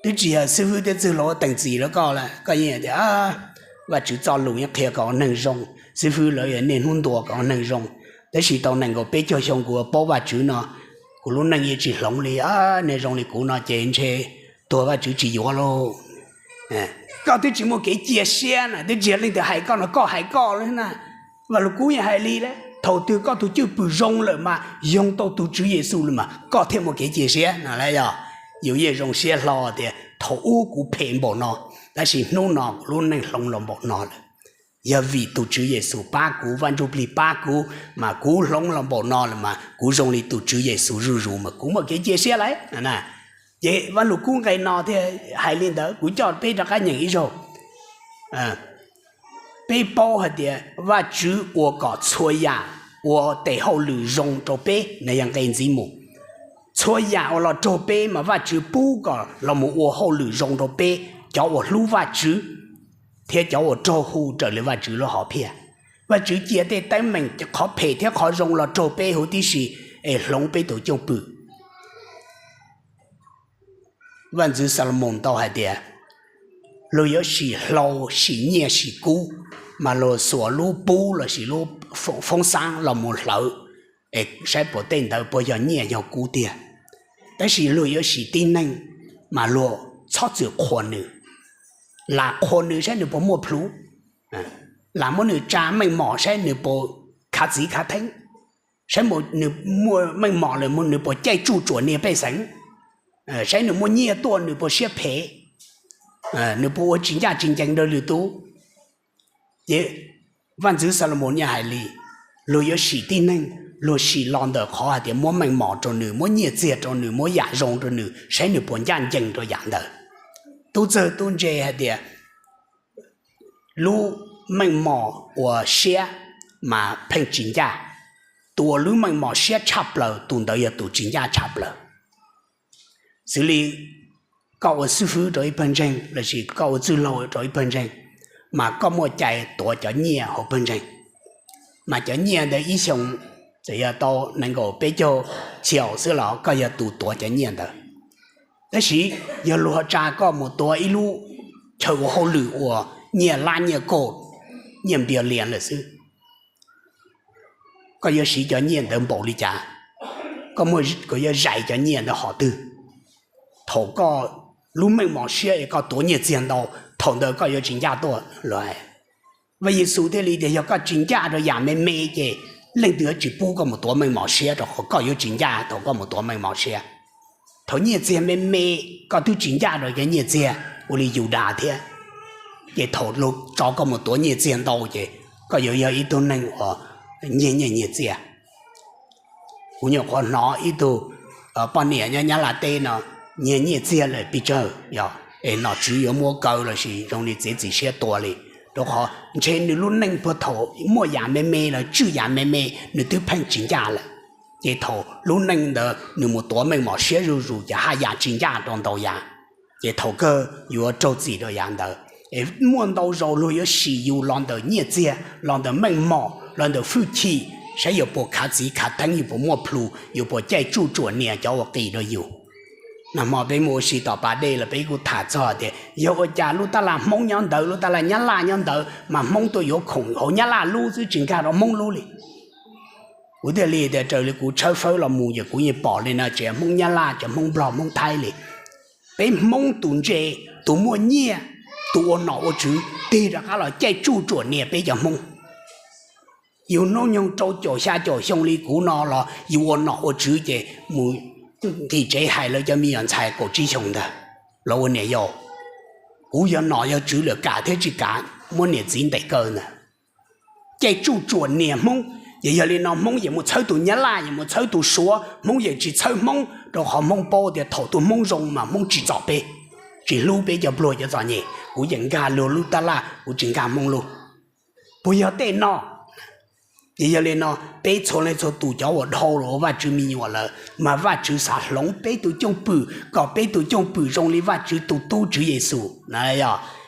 Twb tsis yog xib fwb thiab txwj laus teem txim rau koj lawm, koj yeej tias, Vajtswv txoj lus yeej qhia kom ua neeg zoo, xib fwb lawv yog niaj hnub ntuas kom ua neeg zoo, tab sis tau nees nkaum peb caug xyoo kuv paub Vajtswv no, kuv lub neej yeej tsis hloov li, neeg zoo li kuv no ces ntshe tuag Vajtswv tsis yuav lauj. Koj twb tsis muaj kev cia siab na, twb tsis yog leej twg hais koj no, koj hais koj lawm na. Vajluskub yeej hais li lawm, thaum twg koj tus cwj pwm zoo lawm mas, yoog tau tus Tswv Yexus lawm mas koj thiaj muaj kev cia siab no. Yog yus yeej zoo siab hlo tias thaum ub kuv phem npaum no, tab sis hnub no kuv lub neej hloov los npaum no lawm. Yog vim tus Tswv Yexus pab kuv, Vaj Ntsujplig pab kuv mas kuv hloov los npaum no lawm mas kuv zoo li tus Tswv Yexus zuj zus mas kuv muaj kev cia siab lawm. Ces Vajluskub nqe no thiaj hais li ntawd, kuv coj peb rov qab nyeem ib zaug. Peb paub hais tias Vajtswv ua kom txhua yam ua tes hauj lwm zoo rau peb no yog nqe ntxiv mus. Txhua yam uas los raug peb mas Vajtswv pub kom los mus ua hauj lwm zoo rau peb cov uas hlub Vajtswv thiab cov uas raug hu raws li Vajtswv lub hom phiaj. Vajtswv cia tej teeb meem, qhov phem thiab qhov zoo los raug peb huv tib si es hloov peb tus cwj pwm. Vaj ntxwv Xalumoos tau hais tias, luag yuav sim hlau sim nyiaj sim kub, mas luag xuas lub pub lossis lub foob xaab los mus hlawv es saib puas tej ntawd puas yog nyiaj yog kub tiag. Tab sis luag yuav sim tib neeg, mas luag txhob txwm qhuas nws, lam qhuas nws saib nws puas muaj plhus, lam muab nws tsa meej mom saib nws puas khav txiv khav theeb, saib nws muaj meej mom lawm nws puas caij tsuj tsuam niag pej xeem, saib nws muaj nyiaj tuaj nws puas siab phem, nws puas ua tsis ncaj tsis ncees rau lwm tus. Ces vaj ntxwv Xalumoos yeej hais li, luag yuav sim tib neeg, luag sim los ntawm qhov hais tias muab meej mom rau nws, muab nyiaj txiag rau nws, muab yam zoo rau nws saib nws puas ncaj ncees rau yam ntawd. Tub txawg tub ntse hais tias lub meej mom uas siab mas pheej tsis ncaj. Tus uas lub meej mom siab tshaj plaws tus ntawd yog tus tsis ncaj tshaj plaws. Xws li koj ua xib fwb rau ib pawg ntseeg lossis koj ua txwj laug rau ib pawg ntseeg, mas koj muaj cai tuav cov nyiaj hauv pawg ntseeg. Mas cov nyiaj ntawd ib xyoos txawm yog tau nees nkaum peb caug chiaus xwb los koj yog tus tuav cov nyiaj ntawd. Tab sis yog luag tsa koj mus tuav ib lub chaw ua hauj lwm uas nyiaj lab nyiaj kaum, nyiaj npias lias lawm xwb, koj yuav siv cov nyiaj ntawd npaum li cas? Koj yuav zais cov nyiaj ntawd hom twg? Thaum koj lub meej mom siab es koj tuav nyiaj txiag ntau, thaum ntawd koj yuav tsis ncaj tuaj los? Vaj Yexus thiaj li tias yog koj tsis ncaj rau yam me me ces leej twg yuav tsis pub koj mus tuav meej mom siab, rau qhov koj yuav tsis ncaj thaum koj mus tuav meej mom siab. Thaum nyiaj txiag me me, koj twb tsis ncaj rau cov nyiaj txiag ua li Yudas thiab, ces thaum luag tso koj mus tuav nyiaj txiag ntau ces koj yuav yog ib tug neeg uas nyiag nyiaj nyiag txiag. Kuv nyuam qhuav hnov ib tug poj niam nyob Nyab Laj teb no, nyiag nyiaj txiag lawm pes tsawg, yog es nom tswv yuav muab kaw lossis zoo li txiav txim siab tua li, rau qhov ntshe nws lub neej puag thaum muaj yam me me los tswj yam me me, nws twb pheej tsis ncaj lawm. Ces thaum lub neej ntawd nws mus tuav meej mom siab zuj zus ces haj yam tsis ncaj rau ntau yam. Ces thaum kawg yuav raug txim rau yam ntawd. Es muaj ntau zaus luag yuav sim yus los ntawm nyiaj txiag, los ntawm meej mom, los ntawm hwj chim, saib yus puas khav txiv khav theeb, yus puas muaj plhus, yus puas caij tsuj tsuam nias cov uas qis rau yus. Nag hmo peb mus ua si tom pas dej los peb kuj tham txog tias yog ua cas lub tab laj Hmoob nyob ntawd, lub tab laj Nyab Laj nyob ntawd, mas Hmoob tuaj yuav khoom hauv Nyab Laj lub xwb tsis nkag rau Hmoob lub li. Kuv thiaj li tias raws li kuv tshawb fawb los mus ces kuv yeej pom li no, tsis Hmoob Nyab Laj, tsis Hmoob Nplog, Hmoob Thaib li. Peb Hmoob tus ntse, tus muaj nyiaj, tus ua nom ua tswv tig rov qab los caij tsuj tsuam nias peb cov Hmoob. Yus hnub nyoog rau caum xya caum xyoo li kuv no los yus ua nom ua tswv ces mus nqis tsev hais lawv cov me nyuam ntxhais kaum tsib xyoos ntawd los ua niam yau. Kuv yog nom yog tswv lawm kam thiab tsis kam muab niam txiv ntes kaw ntag. Caij tsuj tsuam nias Hmoob, ces yog li no Hmoob yeej mus txhawb tus Nyab Laj, yeej mus txhawb tus Suav, Hmoob yeej tsis txhawb Hmoob, rau qhov Hmoob paub tias thaum tus Hmoob zoo mas Hmoob tsis txom peb, tsis hlub peb cov pluag cov txom nyem, kuv yeej nkag luag lub tab laj, kuv tsis nkag Hmoob lub. Puas yog tej no? Ces yog li no peb txhua leej txhua tus cov uas dhau los ua Vajtswv me nyuam lawm mas Vajtswv xav hloov peb tus cwj pwm kom peb tus cwj pwm zoo li Vajtswv tus tub Tswv Yexus.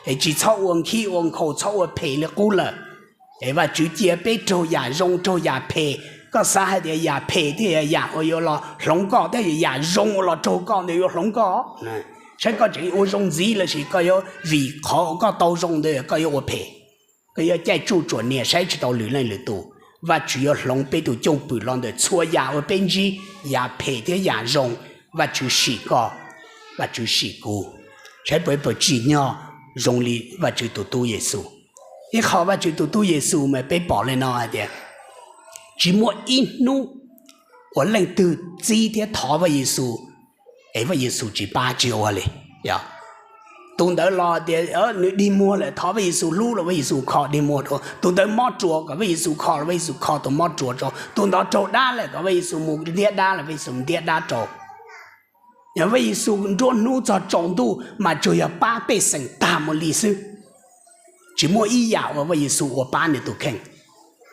Es tsis txhob ua nkhib ua nkhaus, txhob ua phem li qub lawm. Es Vajtswv cia peb raug yam zoo raug yam phem. Koj xav hais tias yam phem thiaj yog yam uas yuav los hloov koj, thiab yam zoo uas los raug koj ntawd yuav hloov koj. Saib koj tseem ua zoo ntxiv lossis koj yuav vim qhov uas koj tau zoo ntawd koj yuav ua phem. Koj yuav caij tsuj tsuam nias saib tsis tau lwm leej lwm tus. Vajtswv yuav hloov peb tus cwj pwm los ntawm txhua yam uas peb ntsib, yam phem thiab yam zoo. Vajtswv sim koj, Vajtswv sim kuv, saib puas pab tsim nyog zoo li Vajtswv tus tub Yexus. Ib qho Vajtswv tus tub Yexus mas peb pom li no hais tias tsis muaj ib hnub uas leej twg txib thiab thov Vaj Yexus es Vaj Yexus tsis pab tsis ua li. Tus ntawd los tias nws dig muag lawm, thov Vaj Yexus hlub los Vaj Yexus kho dig muag rau. Tus ntawd mob ruas kom Vaj Yexus kho los Vaj Yexus kho tus mob ruas rau. Tus ntawd raug dab lawm kom Vaj Yexus mus ntiab dab los Vaj Yexus ntiab dab rau. Yog Vaj Yexus nruab hnub txog tsaus ntuj mas tsuas yog pab pej xeem tag mus li xwb. Tsis muaj ib yam uas Vaj Yexus ua pab nws tus kheej.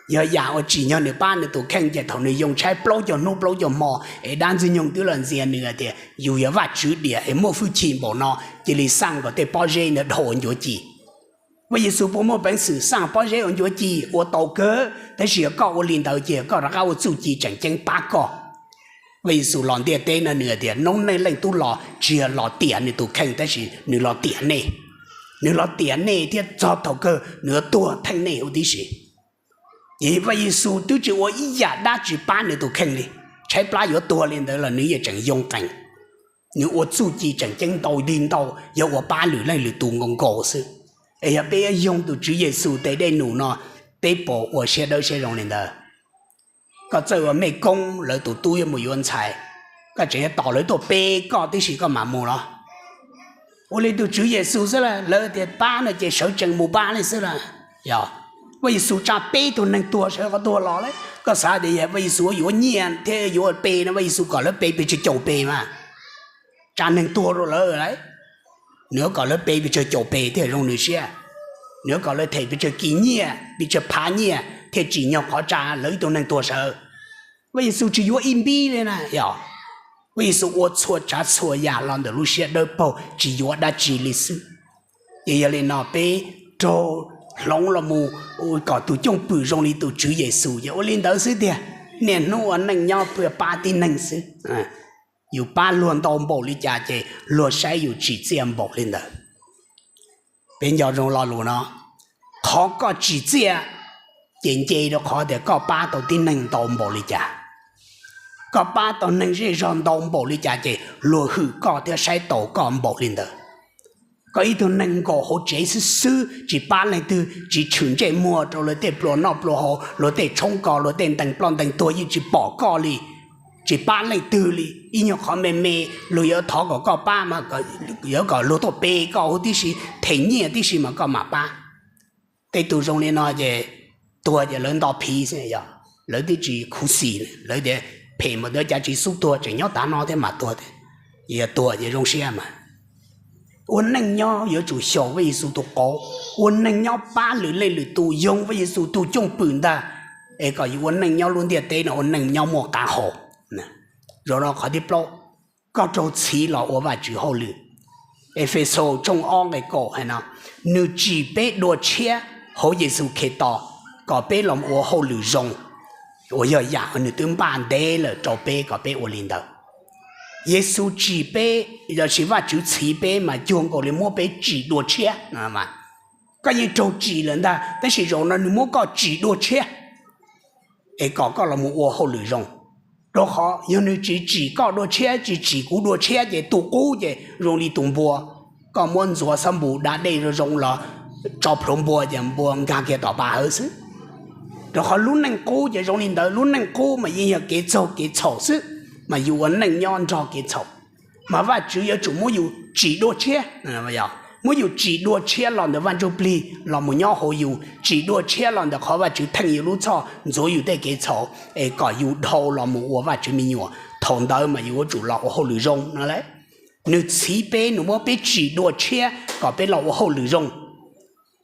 Yog yam uas tsim nyog nws pab nws tus kheej ces thaum nws yoo tshaib plaub caug hnub plaub caug hmo es dab Ntxwg Nyoog twb los ntxias nws hais tias yus yog Vajtswv diam es muaj hwj chim npaum no, cia li xaj kom tej pob zeb ntawd dhau ua ncuav ci. Vaj Yexus puas muaj peev xwm xaj pob zeb ua ncuav ci? Ua tau kawg, tab sis yog koj ua li ntawd ces koj rov qab ua txuj ci tseem ceeb pab koj. Vaj Yexus los ntiaj teb no nws hais tias noob neej Leej Tub los tsis yog los tiam nws tus kheej tab sis nws los tiam nej. Nws los tiam nej thiab txog thaum kawg nws yuav tuag theej nej huv tib si. Ces Vaj Yexus twb tsis ua ib yam dab tsi pab nws tus kheej li. Tshaib plab yuav tuag li ntawd los nws yeej tseem yoo qees. Nws ua txuj ci tseem ceeb ntau dig ntau, yog ua pab lwm leej lwm tus nkaus nkaus xwb. Es yog peb yuav yoog tus Tswv Yexus tes dej num no, peb puas ua siab dawb siab zoo li ntawd? Koj txawj ua mej koob, lawv tus tub yuav mus yuav ntxhais, koj tseem yuav tos lawv tuaj pe koj tib si koj mam mus los? Ua li tus Tswv Yexus xwb las, lawv tias pab no ces sawv tsees mus pab li xwb las. Yog Vaj Yexus tsa peb tug neeg tuag sawv qhov tuag los lawm, koj xav tias yog Vaj Yexus yuav nyiaj thiab yuav pe no Vaj Yexus kom lawv pe pes tsawg caum pes mas tsa neeg tuag rau lawv lawm. Nws yuav kom lawv pe pes tsawg caum pes thiaj zoo nws siab. Nws yuav kom lawv them pes tsawg kis nyiaj, pes tsawg phav nyiaj thiaj tsim nyog qhov tsa lawv ib tug neeg tuag sawv. Vaj Yexus tsis yuav ib npib li na, yog Vaj Yexus ua txhua tsav txhua yam los ntawm lub siab dawb paug tsis yuav dab tsi li xwb. Ces yog li no peb raug hloov los mus kom tus cwj pwm zoo li tus Tswv Yexus ces ua li ntawd xwb tiag. Niaj hnub ua neej nyob pab tib neeg xwb. Yus pab luag ntau npaum li cas ces luag saib yus tsim txiaj npaum li ntawd. Peb nco zoo lo lus no, qhov koj tsim txiaj ces nce rau qhov tias koj pab tau tib neeg ntau npaum li cas. Koj pab tau neeg zej zog ntau npaum li cas ces luag hwm koj thiab saib taus koj npaum li ntawd. Koj ib tug neeg nkaum hauv tsev xwb xwb tsis pab leej twg, tsis tshwm ntsej muag rau luag tej pluas noj pluas haus, luag tej tshoob kos, luag tej ntees ploj ntees tuag yeej tsis pom koj li, tsis pab leej twg li. Ib nyuag qhov me me luag yuav thov kom koj pab mas yuav kom luag tuaj pe koj huv tib si, them nyiaj tib si mas koj mam pab. Tej tus zoo li no ces tuag ces lawv nto phiv xwb, lawv twb tsis khuv xim, lawv tias phem mas twb cav tsis xub tuag, tseem nyob tav no thiab mas tuag thiab. Yog tuag ces zoo siab mas. Ua neej nyob yuav tsum xyaum Vaj Yexus tus qauv, ua neej nyob pab lwm leej lwm tus, yoo Vaj Yexus tus cwj pwm ntag, es kom yus ua neej nyob lub ntiaj teb no ua neej nyob muaj qab hau. Zaum no qhov thib plaub, koj raug txhiv los ua Vajtswv hauj lwm. Efexus tshooj ob nqe kaum hais no, nws tsim peb dua tshiab hauv Yexus Khetos kom peb los ua hauj lwm zoo, uas yog yam uas nws twb npaj ntev lawm rau peb kom peb ua li ntawd. Yexus tsim peb, lossis Vajtswv txhiv peb mas cuag nkaus li muab peb tsim dua tshiab. Koj yeej raug tsim lawm ntag, tab sis zaum no nws muab koj tsim dua tshiab es kom koj los mus ua hauj lwm zoo. Rau qhov yog nws tsis tsim koj dua tshiab, tsis tsim kuv dua tshiab ces tus qub ces zoo li tus npua, koj muab ntxuav xab npus da dej zoo zoo los tso plhuav npua ces npua nkag kiag tom pas hawv xwb. Rau qhov lub neej qub ces zoo li ntawd, lub neej qub mas yeej yog kev txaug kev txhaum xwb, mas yus ua neej nyob nrog kev txhaum. Mas Vajtswv yuav tsum muab yus tsim dua tshiab, muab yus tsim dua tshiab los ntawm Vaj Ntsujplig los mus nyob hauv yus, tsim dua tshiab los ntawm qhov Vajtswv theej yus lub txhoj, ntxuav yus tej kev txhaum es kom yus dhau los mus ua Vajtswv me nyuam. Thaum ntawd mas yus yuav tsum los ua hauj lwm zoo no lauj. Nws txhiv peb, nws muab peb tsim dua tshiab kom peb los ua hauj lwm zoo.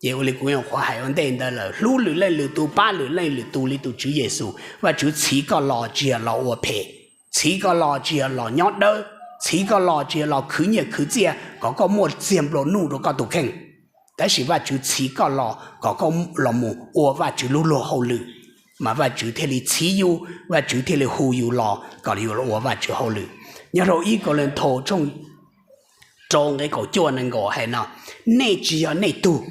Ces ua li kuv nyuam qhuav hais ua ntej ntawd lawm, hlub lwm leej lwm tus, pab lwm leej lwm tus li tus Tswv Yexus. Vajtswv txhiv koj los tsis yog los ua phem, txhiv koj los tsis yog los nyob dawb, txhiv koj los tsis yog los khwv nyiaj khwv txiaj kom koj muaj txiag nplua nuj rau koj tus kheej. Tab sis Vajtswv txhiv koj los kom koj los mus ua Vajtswv lub luag hauj lwm, mas Vajtswv thiaj li txhiv yus, Vajtswv thiaj li hu yus los kom yus los ua Vajtswv hauj lwm. Nyob rau ib Kauleethaus tshooj rau nqe kaum cuaj nees nkaum hais no, nej tsis yog nej tug,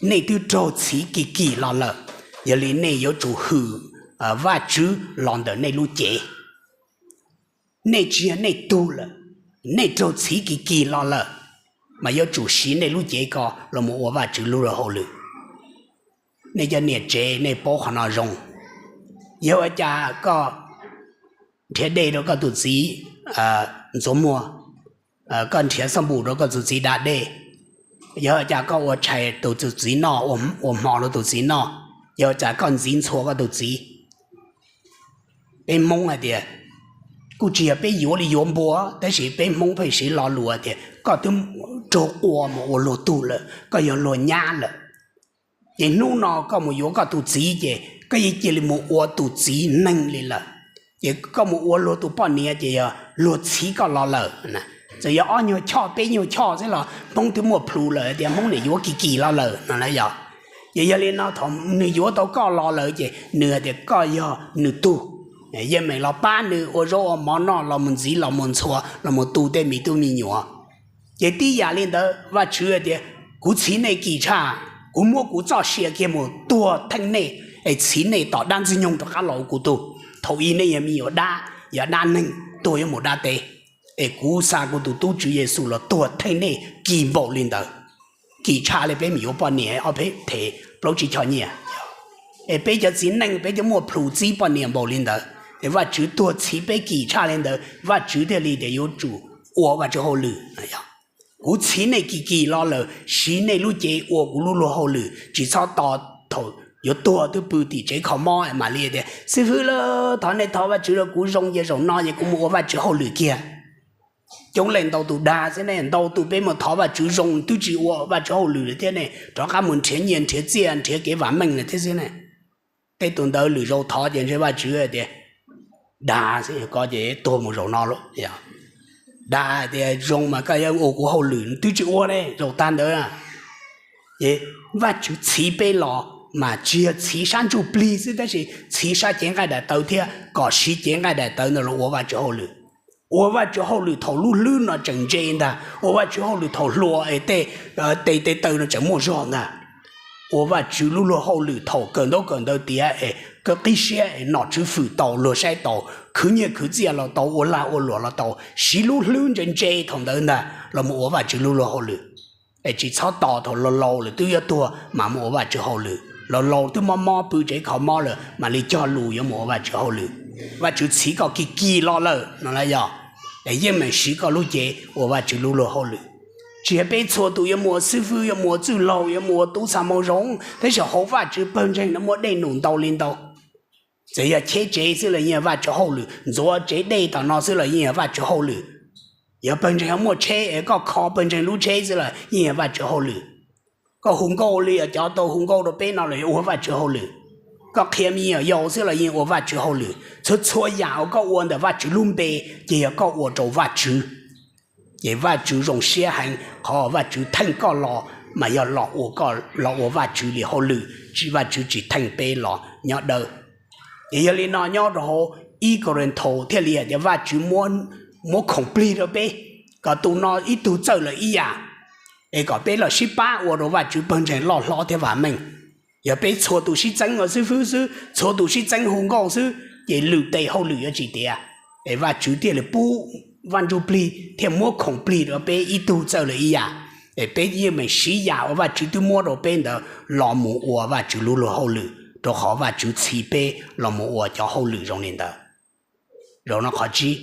nej twb raug txhiv kim kim los lawm, yog li nej yuav tsum hwm Vajtswv los ntawm nej lub cev. Nej tsis yog nej tug lawm, nej raug txhiv kim kim los lawm, mas yuav tsum siv nej lub cev ko los mus ua Vajtswv lub luag hauj lwm. Nej cov niam tsev nej paub qhov no zoo. Yog ua cas koj nrhiav dej rau koj tus txiv ntxuav muag, koj nrhiav xab npum rau koj tus txiv da dej, yog ua cas koj ua tshais rau tus txiv noj, ua hmo rau tus txiv noj, yog ua cas koj ntxiv ntxhua koj tus txiv. Peb Hmoob hais tias, kuj tsis yog peb yuav li yuav npua, tab sis peb Hmoob pheej siv lo lus tias koj twb raug qua mus ua luag tug lawm, koj yog luag nyab lawm. Ces hnub no koj mus yuav koj tus txiv ces koj yeej cia li mus ua tus txiv neeg li lawm. Ces koj mus ua luag tus poj niam ces yog luag txhiv koj los lawm. Txawm yog ob nyuag choj peb nyuag choj xwb los Hmoob twb muaj plhus lawm tias Hmoob niam yuav kim kim los lawm no na yog. Ces yog li no thaum nws yuav tau koj los lawm ces nws hais tias koj yog nws tug, yeej meem los pab nws ua zaub ua mov noj, los mus ntxiv los mus ntxhua los mus tu tej me tub me nyuam. Ces tib yam li ntawd Vajtswv hais tias, kuv txhiv nej kim tshaj, kuv muab kuv txoj sia kiag mus tuag theej nej, es txhiv nej tom dab ntxwg nyoog rov qab los ua kuv tug. Thaum ub nej yog me nyuam dab, yog dab neeg tuag yuav mus dab teb, es kuv xa kuv tus tub Tswv Yexus los tuag theej nej kim npaum li ntawd. Kim tshaj li peb mus yuav poj niam ob peb them plaub tsib choj nyiaj. Es peb cov txiv neej peb cov muaj plhus txib poj niam npaum li ntawd, es Vajtswv tuag txhiv peb kim tshaj li ntawd, Vajtswv thiaj li tias yuav tsum ua Vajtswv hauj lwm. Kuv txhiv nej kim kim los lawm, siv nej lub cev ua kuv lub luag hauj lwm, tsis txhob tos thaum yuav tuag twb pw tim tsev kho mob mam li tias, xib fwb lauj, thov nej thov Vajtswv rau kuv zoo ces zaum no ces kuv mus ua Vajtswv hauj lwm kiag. Coob leej ntau tus dag xwb ne, ntau tus peb mus thov Vajtswv zoo twb tsis ua Vajtswv hauj lwm lawm thiab ne, rov qab mus nrhiav nyiaj nrhiav txiaj nrhiav kev vam meej lawm thiab xwb ne. Tej tus ntawd lwm zaus thov ces ntshe Vajtswv tias dag xwb, koj ces tuag mus zaum no lauj. Dag tias zoo mas koj yuav ua kuv hauj lwm, twb tsis ua ne, zaum tag ntawd. Ces Vajtswv txhiv peb los mas tsis yog txhiv sab ntsuj plig xwb tab sis txhiv sab cev nqaij daim tawv thiab kom siv cev nqaij daim tawv ntawd los ua Vajtswv hauj lwm. Ua Vajtswv hauj lwm thaum lub hlwb no tseem ntse ntag, ua Vajtswv hauj lwm thaum hluas es tej tes taw no tseem muaj zog ntag. Ua Vajtswv lub luag hauj lwm thaum kawm ntaub kawm ntawv tiav es koj qib siab es nom tswv fwm tau, luag saib tau, khwv nyiaj khwv txiaj los tau, ua lag ua luam los tau, siv lub hlwb ntse ntse thaum ntawd ntag los mus ua Vajtswv lub luag hauj lwm. Es tsis txhob tos thaum laus laus lawm twb yuav tuag mas mus ua Vajtswv hauj lwm, laus laus twb mob mob pw tsev kho mob lawm mam li cog lus yuav mus ua Vajtswv hauj lwm. Vajtswv txhiv koj kis kis los lawm no las yog, es yeej meem siv koj lub cev ua Vajtswv lub luag hauj lwm. Tsis yog peb txhua tus yuav mus ua xib fwb, yuav mus ua txwj laug, yuav mus ua tub xa moo zoo, tab sis hauv Vajtswv pawg ntseeg no muaj dej num ntau li ntau. Txawm yog cheb tsev xwb los yeej yog Vajtswv hauj lwm, ntxuav tsev dej tom no xwb los yeej yog Vajtswv hauj lwm. Yog pawg ntseeg muaj tsheb es koj kho pawg ntseeg lub tsheb xwb los yeej yog Vajtswv hauj lwm. Koj hu nkauj li cov tau hu nkauj rau peb no los ua Vajtswv hauj lwm. Koj qhia me nyuam yaus xwb los yeej ua Vajtswv hauj lwm. Txhua txhua yam uas koj ua ntawm Vajtswv lub npe ces yog koj ua rau Vajtswv. Ces Vajtswv zoo siab heev qhov Vajtswv theej koj los mas yog los ua, los ua Vajtswv li hauj lwm, tsis Vajtswv tsis theej peb los nyob dawb. Ces yog li no nyob rau hauv ib Kauleethaus thiaj li hais tias Vajtswv muab khoom plig rau peb, kom tus no ib tug txawj lawm ib yam, es kom peb los sib pab ua rau Vajtswv pawg ntseeg loj hlob thiab vam meej. Yog peb txhua tus sib txeeb ua xib fwb xwb, txhua tus sib txeeb hu nkauj xwb ces lwm tes hauj lwm yuav tsis tiav. Es Vajtswv thiaj li pub Vaj Ntsuj Plig thiaj muab khoom plig rau peb ib tug txawj lawm ib yam, es peb yeej meem siv yam uas Vajtswv twb muab rau peb ntawd los mus ua Vajtswv lub luag hauj lwm, rau qhov Vajtswv txhiv peb los mus ua cov hauj lwm zoo li ntawd. Zaum no qhov tsib,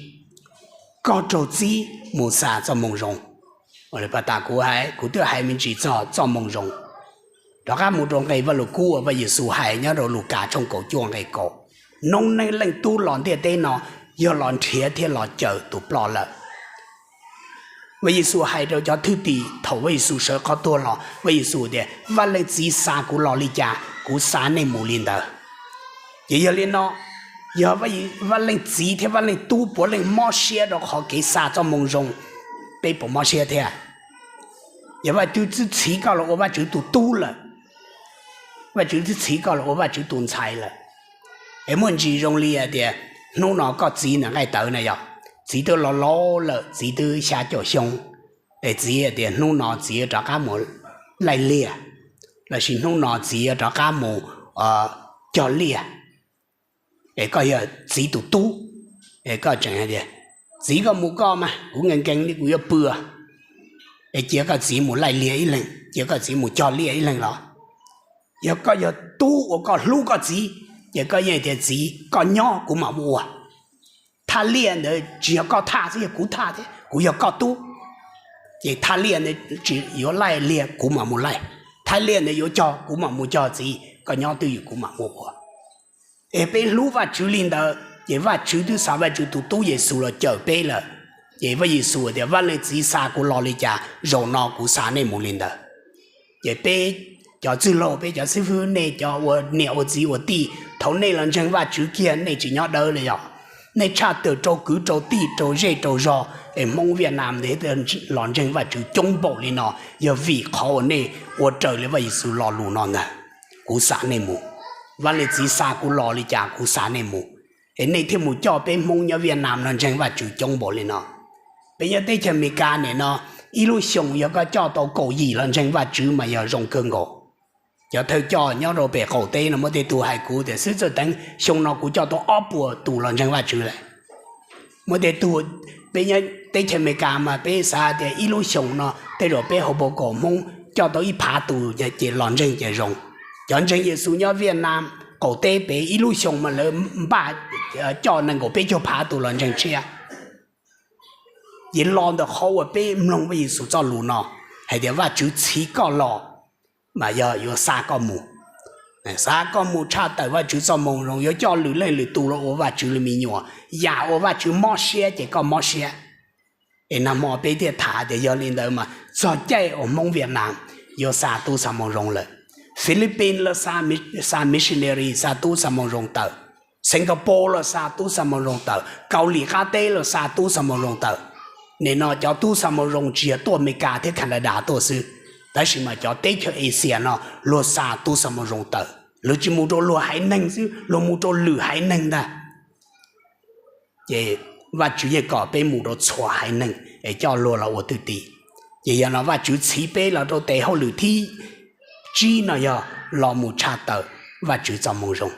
koj raug txib mus xa Txoj Moo Zoo. Pab tas kuv hais, kuv twb hais me ntsis txog Txoj Moo Zoo. Rov qab mus rau nqe Vaj Lug Kub uas Vaj Yexus hais nyob rau Lukas tshooj kaum cuaj nqe kaum, noob neej Leej Tub los ntiaj teb no yog los nrhiav thiab los cawm tus ploj lawm. Vaj Yexus hais rau cov thwj tim thaum Vaj Yexus sawv qhov tuag los, Vaj Yexus tias, Vaj Leej Txiv xa kuv los li cas, kuv xa nej mus li ntawd. Ces yog li no, yog Vaj Leej Txiv thiab Vaj Leej Tub puav leej mob siab rau qhov kev xa Txoj Moo Zoo, peb puas mob siab thiab? Yog Vajtswv twb txhiv koj los ua Vajtswv tus tub lawm, Vajtswv twb txhiv koj los ua Vajtswv tus ntxhais lawm, es muaj ntsis zoo li hais tias hnub no koj txiv ntawm nqaij tawv na yog, txiv twb laus laus lawm, txiv twb xya caum xyoo, es txiv tias hnub no txiv yuav rov qab mus laij liaj, lossis hnub no txiv yuav rov qab mus cog liaj, es koj yog txiv tus tub, es koj tseem hais tias, Txiv, koj mus koj mas, kuv nkees nkees li kuv yuav pw. Es cia koj txiv mus laij liaj ib leeg, cia koj txiv mus cog liaj ib leeg los? Yog koj yog tub uas koj hlub koj txiv, ces koj yeej tias, Txiv, koj nyob kuv mam mus ua. Thaj liaj ntawd tsis yog koj thaj xwb, yog kuv thaj thiab, kuv yog koj tub. Ces thaj liaj ntawd tsis yuav laij liaj kuv mam mus laij, thaj liaj ntawd yuav cog kuv mam mus cog, txiv, koj nyob twj ywm kuv mam mus ua. Es peb hlub Vajtswv li ntawd ces Vajtswv twb xa Vajtswv tus tub Yexus los cawm peb lawm. Ces Vaj Yexus tias, Vaj Leej Txiv xa kuv los li cas, zaum no kuv xa nej mus li ntawd. Ces peb cov txwj laug, peb cov xib fwb, nej cov ua niam ua txiv ua tij, thaum nej los ntseeg Vajtswv kiag nej tsis nyob dawb li yog. Nej tshaj tawm rau kwv rau tij rau zej rau zog, es Hmoob Viaj Nam ntawd los ntseeg Vajtswv coob npaum li no, yog vim qhov uas nej ua raws li Vaj Yexus lo lus no ntag, kuv xa nej mus. Vaj Leej Txiv xa kuv los li cas kuv xa nej mus. Es nej thiaj mus coj peb Hmoob nyob Viaj Nam no ntseeg Vajtswv coob npaum li no. Peb nyob teb chaws Amelikas nim no, ib lub xyoos yog koj coj tau kaum yim los ntseeg Vajtswv mas yog zoo kawg nkaus. Cov thawj coj nyob rau pem qaum teb no muaj tej tug hais kuv tias, Xib Txawj Teev, xyoo no kuv coj tau ob puas tus los ntseeg Vajtswv lawm. Muaj tej tug, peb nyob teb chaws Amelikas mas peb xav tias ib lub xyoos no tej zaum peb hauv paus kaum Hmoob coj tau ib phav tus ces los ntseeg ces zoo. Cov ntseeg Yexus nyob Viaj Nam qaum teb pem ib lub xyoos mas lawv npaj coj nees nkaum peb caug phav tus los ntseeg tshiab. Ces los ntawm qhov uas peb mloog Vaj Yexus txoj lus no hais tias Vajtswv txhiv koj los mas yog yuav xa koj mus. Xa koj mus tshaj tawm Vajtswv txoj moo zoo, yuav coj lwm leej lwm tus los ua Vajtswv li me nyuam. Yam uas Vajtswv mob siab ces koj mob siab. Es nag hmo peb thiaj tham tias yog li ntawd mas txog caij uas Hmoob Viaj Nam yuav xa tub xa moo zoo lawm. Philippines los xa missionary, xa tub xa moo zoo tawm. Singapore los xa tub xa moo zoo tawm. Kaus Lim qab teb los xa tub xa moo zoo tawm. Nim no cov tub xa moo zoo tsis yog tuaj Amelikas thiab Canada tuaj xwb, tab sis mas cov teb chaws Asia no luag xa tub xa moo zoo tawm, luag tsis mus rau luag haiv neeg xwb, luag mus rau lwm haiv neeg ntag. Ces Vajtswv yeej kom peb mus rau txhua haiv neeg es coj luag los ua thwj tim. Ces yog no Vajtswv txhiv peb los rau tes hauj lwm thib tsib no yog los mus tshaj tawm Vajtswv txoj moo zoo.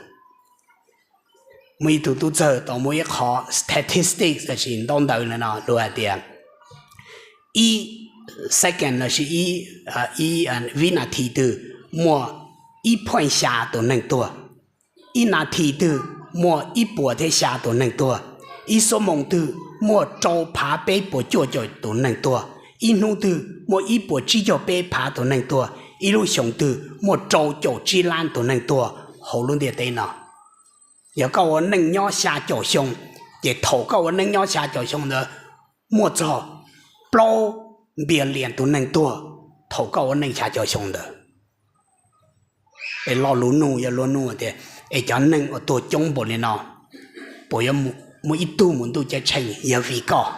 Muaj ib tug tub txawg tau muaj ib qho statistics lossis ntaub ntawv no no luag hais tias ib second lossis ib vib nas this twg muaj ib phav xya tus neeg tuag, ib nas this twg muaj ib puas thiab xya tus neeg tuag, ib xuab moos twg muaj rau phav peb puas cuaj caum tus neeg tuag, ib hnub twg muaj ib puas tsib caug peb phav tus neeg tuag, ib lub xyoo twg muaj rau caum tsib lab tus neeg tuag hauv lub ntiaj teb no. Yog koj ua neej nyob xya caum xyoo, ces thaum koj ua neej nyob xya caum xyoo ntawd muaj txog plaub billion tus neeg tuag thaum koj ua neej xya caum xyoo ntawd. Es lo lus nug yog luag nug tias, es cov neeg uas tuag coob npaum li no, puas yuav muaj ib tug mus ntuj ceeb tsheej yog vim koj?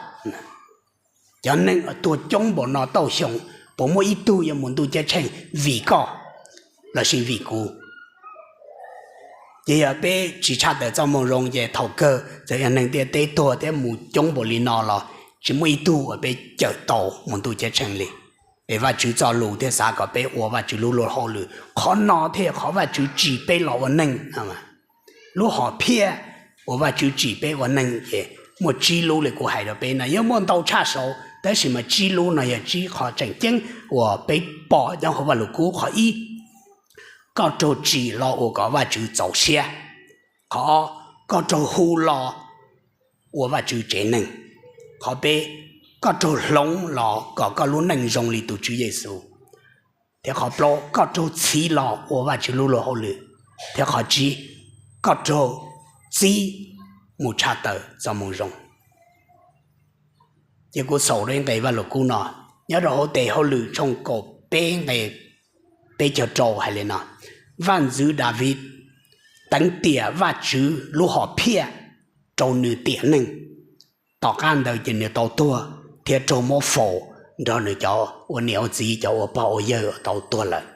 Cov neeg uas tuag coob npaum no tauj xyoo, puas muaj ib tug yuav mus ntuj ceeb tsheej vim koj lossis vim kuv? Ces yog peb tsis tshaj tawm txoj moo zoo ces thaum kawg txawm yog neeg ntiaj teb tuag thiab mus coob npaum li no los tsis muaj ib tug uas peb cawm tau mus ntuj ceeb tsheej li. Es Vajtswv txoj lus thiaj xav kom peb ua Vajtswv lub luag hauj lwm, qhov no thiaj yog qhov Vajtswv tsim peb los ua neeg. Lub hom phiaj uas Vajtswv tsim peb ua neeg ces muaj tsib lub li kuv hais rau peb no, yeej muaj ntau tshaj saud, tab sis mas tsib lub no yog tsib qho tseem ceeb uas peb pom nyob hauv Vajluskub. Qhov ib, koj raug tsim los ua kom Vajtswv txaus siab. Qhov ob, koj raug hu los ua Vajtswv tsev neeg. Qhov peb, koj raug hloov los kom koj lub neej zoo li tus Tswv Yexus. Thiab qhov plaub, koj raug txhiv los ua Vajtswv lub luag hauj lwm. Thiab qhov tsib, koj raug txib mus tshaj tawm txoj moo zoo. Ces kuv xaus rau ib nqe Vajluskub no, nyob rau hauv tes hauj lwm tshooj kaum peb nqe peb caug rau hais li no: Vaj ntxwv Daviv teev tiam Vajtswv lub hom phiaj rau nws tiam neej. Tom qab ntawd ces nws tau tuag thiab raug muab faus nrog nws cov ua niam ua txiv, cov ua pog ua yawg uas tau tuag lawm.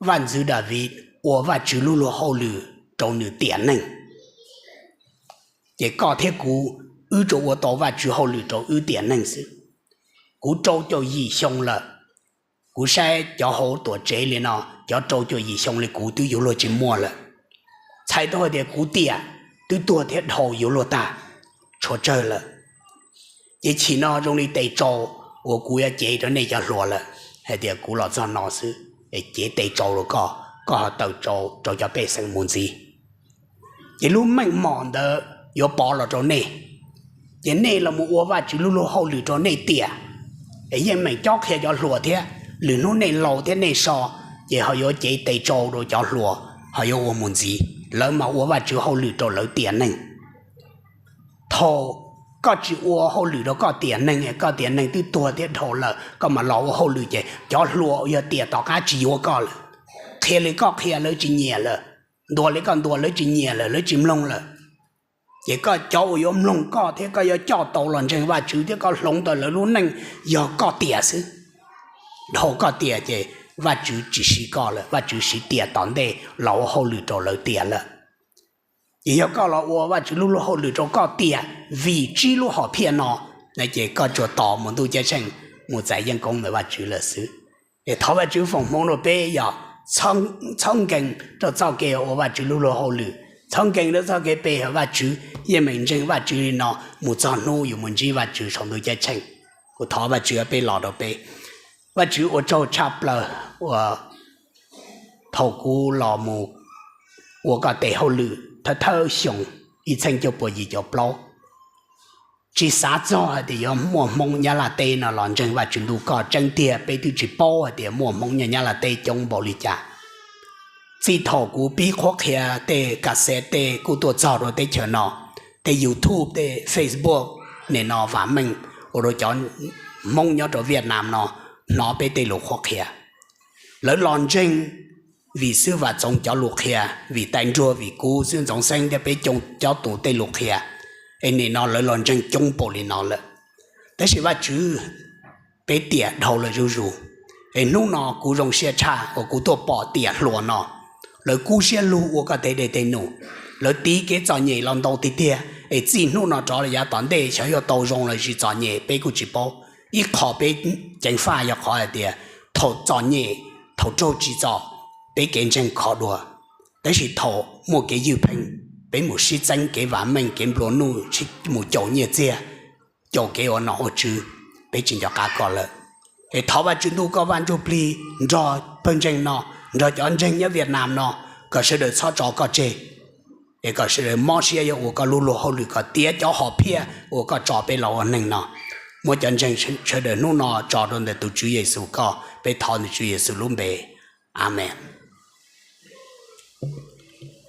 Vaj ntxwv Daviv ua Vajtswv lub luag hauj lwm rau nws tiam neej. Ces koj thiab kuv, wb tsuas ua tau Vajtswv hauj lwm rau wb tiam neej xwb. Kuv rau caum yim xyoo lawm, kuv saib cov hauv tuam tsev li no, cov rau caum yim xyoo li kuv twb yuav luag tsis muaj lawm. Txhais tau hais tias kuv tiam twb tuag thiab dhau yuav luag tag, tshuav tsawg lawm. Ces chim no zoo li tes tsau uas kuv yuav cev rau nej cov hluas lawm, hais tias kuv los txog no xwb, es cev tes tsau rau koj, koj ho tawm tsau rau cov pej xeem mus ntxiv. Ces lub meej mom ntawd yuav pov los rau nej, ces nej los mus ua Vajtswv lub luag hauj lwm rau nej tiam. Es yeej meem cob qhia cov hluas thiab, lwm hnub nej laus thiab nej so, ces ho yuav cev tes tsau rau cov hluas ho yuav ua mus ntxiv, lawv mas ua Vajtswv hauj lwm rau lawv tiam neej. Thaum koj tsis ua hauj lwm rau koj tiam neeg, koj tiam neeg twb tuag thiab dhau lawm, koj mam los ua hauj lwm ces cov hluas uas yog tiam tom qab tsis yuav koj lawm. Qhia li koj qhia lawv tsis nyiam lawm, ntuas li koj ntuas lawv tsis nyiam lawm, lawv tsis mloog lawm. Ces koj, cov uas yuav mloog koj thiab koj yuav coj tau los ntseeg Vajtswv thiab koj hloov tau lawv lub neej yog koj tiam xwb. Dhau koj tiam ces Vajtswv tsis siv koj lawm, Vajtswv siv tiam tom ntej los ua hauj lwm rau lawv tiam lawm. Ces yog koj los ua Vajtswv lub luag hauj lwm rau koj tiam vim tsib lub hom phiaj no, na ces koj tsuas tos mus ntuj ceeb tsheej, mus txais yeeb koob ntawm Vajtswv lawm xwb. Es thov Vajtswv foom hmoov rau peb yog txhob nkees rau txoj kev ua Vajtswv lub luag hauj lwm, txhob nkees rau txoj kev pe hawm Vajtswv, yeej meem ntseeg Vajtswv li no mus txog hnub yus mus ntsib Vajtswv saum ntuj ceeb tsheej. Kuv thov Vajtswv peb los rau peb. Vajtswv ua tsaug tshaj plaws uas thaum kuv los mus ua koj tes hauj lwm thawj thawj xyoo ib txheeb cuaj puas yim caum plaub, tsis xav txog hais tias yuav muaj Hmoob Nyab Laj teb no los ntseeg Vajtswv ntuj koj. Tseeb tiag peb twb tsis paub hais tias muaj Hmoob nyob Nyab Laj teb coob npaum li cas. Txij thaum kuv pib qhuab qhia tej kas xev tej kuj tuaj txog rau teb chaws no, tej YouTube tej Facebook, nim no vam meej ua rau cov Hmoob nyob rau Viaj Nam no hnov peb tej lus qhuab qhia. Lawv los ntseeg vim xib hwb Vam Txoov cov lus qhia, vim Tais Nruag, vim kuv xib hwb Ntxoov Xeeb thiab peb coob cov tus tej lus qhia. Es nim no lawv los ntseeg coob npaum li no lawm. Tab sis Vajtswv, peb tiam dhau lawm zuj zus. Es hnub no kuv zoo siab tshaj uas kuv tuaj pom tiam hluas no, lawv kub siab lug ua koj tej dej tej num, lawv tiv kev txom nyem los ntau tiag tiag. Es txij hnub no rov los yav tom ntej xyov yuav tau zoo los tsis txom nyem peb kuj tsis paub. Ib qho peb ceev faj yog qhov hais tias thaum txom nyem, thaum raug tsim txom, peb kev ntseeg kho dua. Tab sis thaum muaj kev ywj pheej, peb mus sib txeeb kev vam meej, kev nplua nuj, mus caum nyiaj txiag, caum kev ua nom ua tswv, peb tsis nco qab koj lawm. Es thov Vajtswv ntuj koj Vaj Ntsujplig nrog pawg ntseeg no, nrog cov ntseeg nyob Vietnam no, kom sawv daws txhob tso koj tseg. Es kom sawv daws mob siab yuav ua koj lub luag hauj lwm, kom tiav cov hom phiaj uas koj tso peb los ua neeg no. Muab cov ntseeg sawv daws hnub no tso rau ntawm tus Tswv Yexus koj, peb thov ntawm Tswv Yexus lub npe, Amees.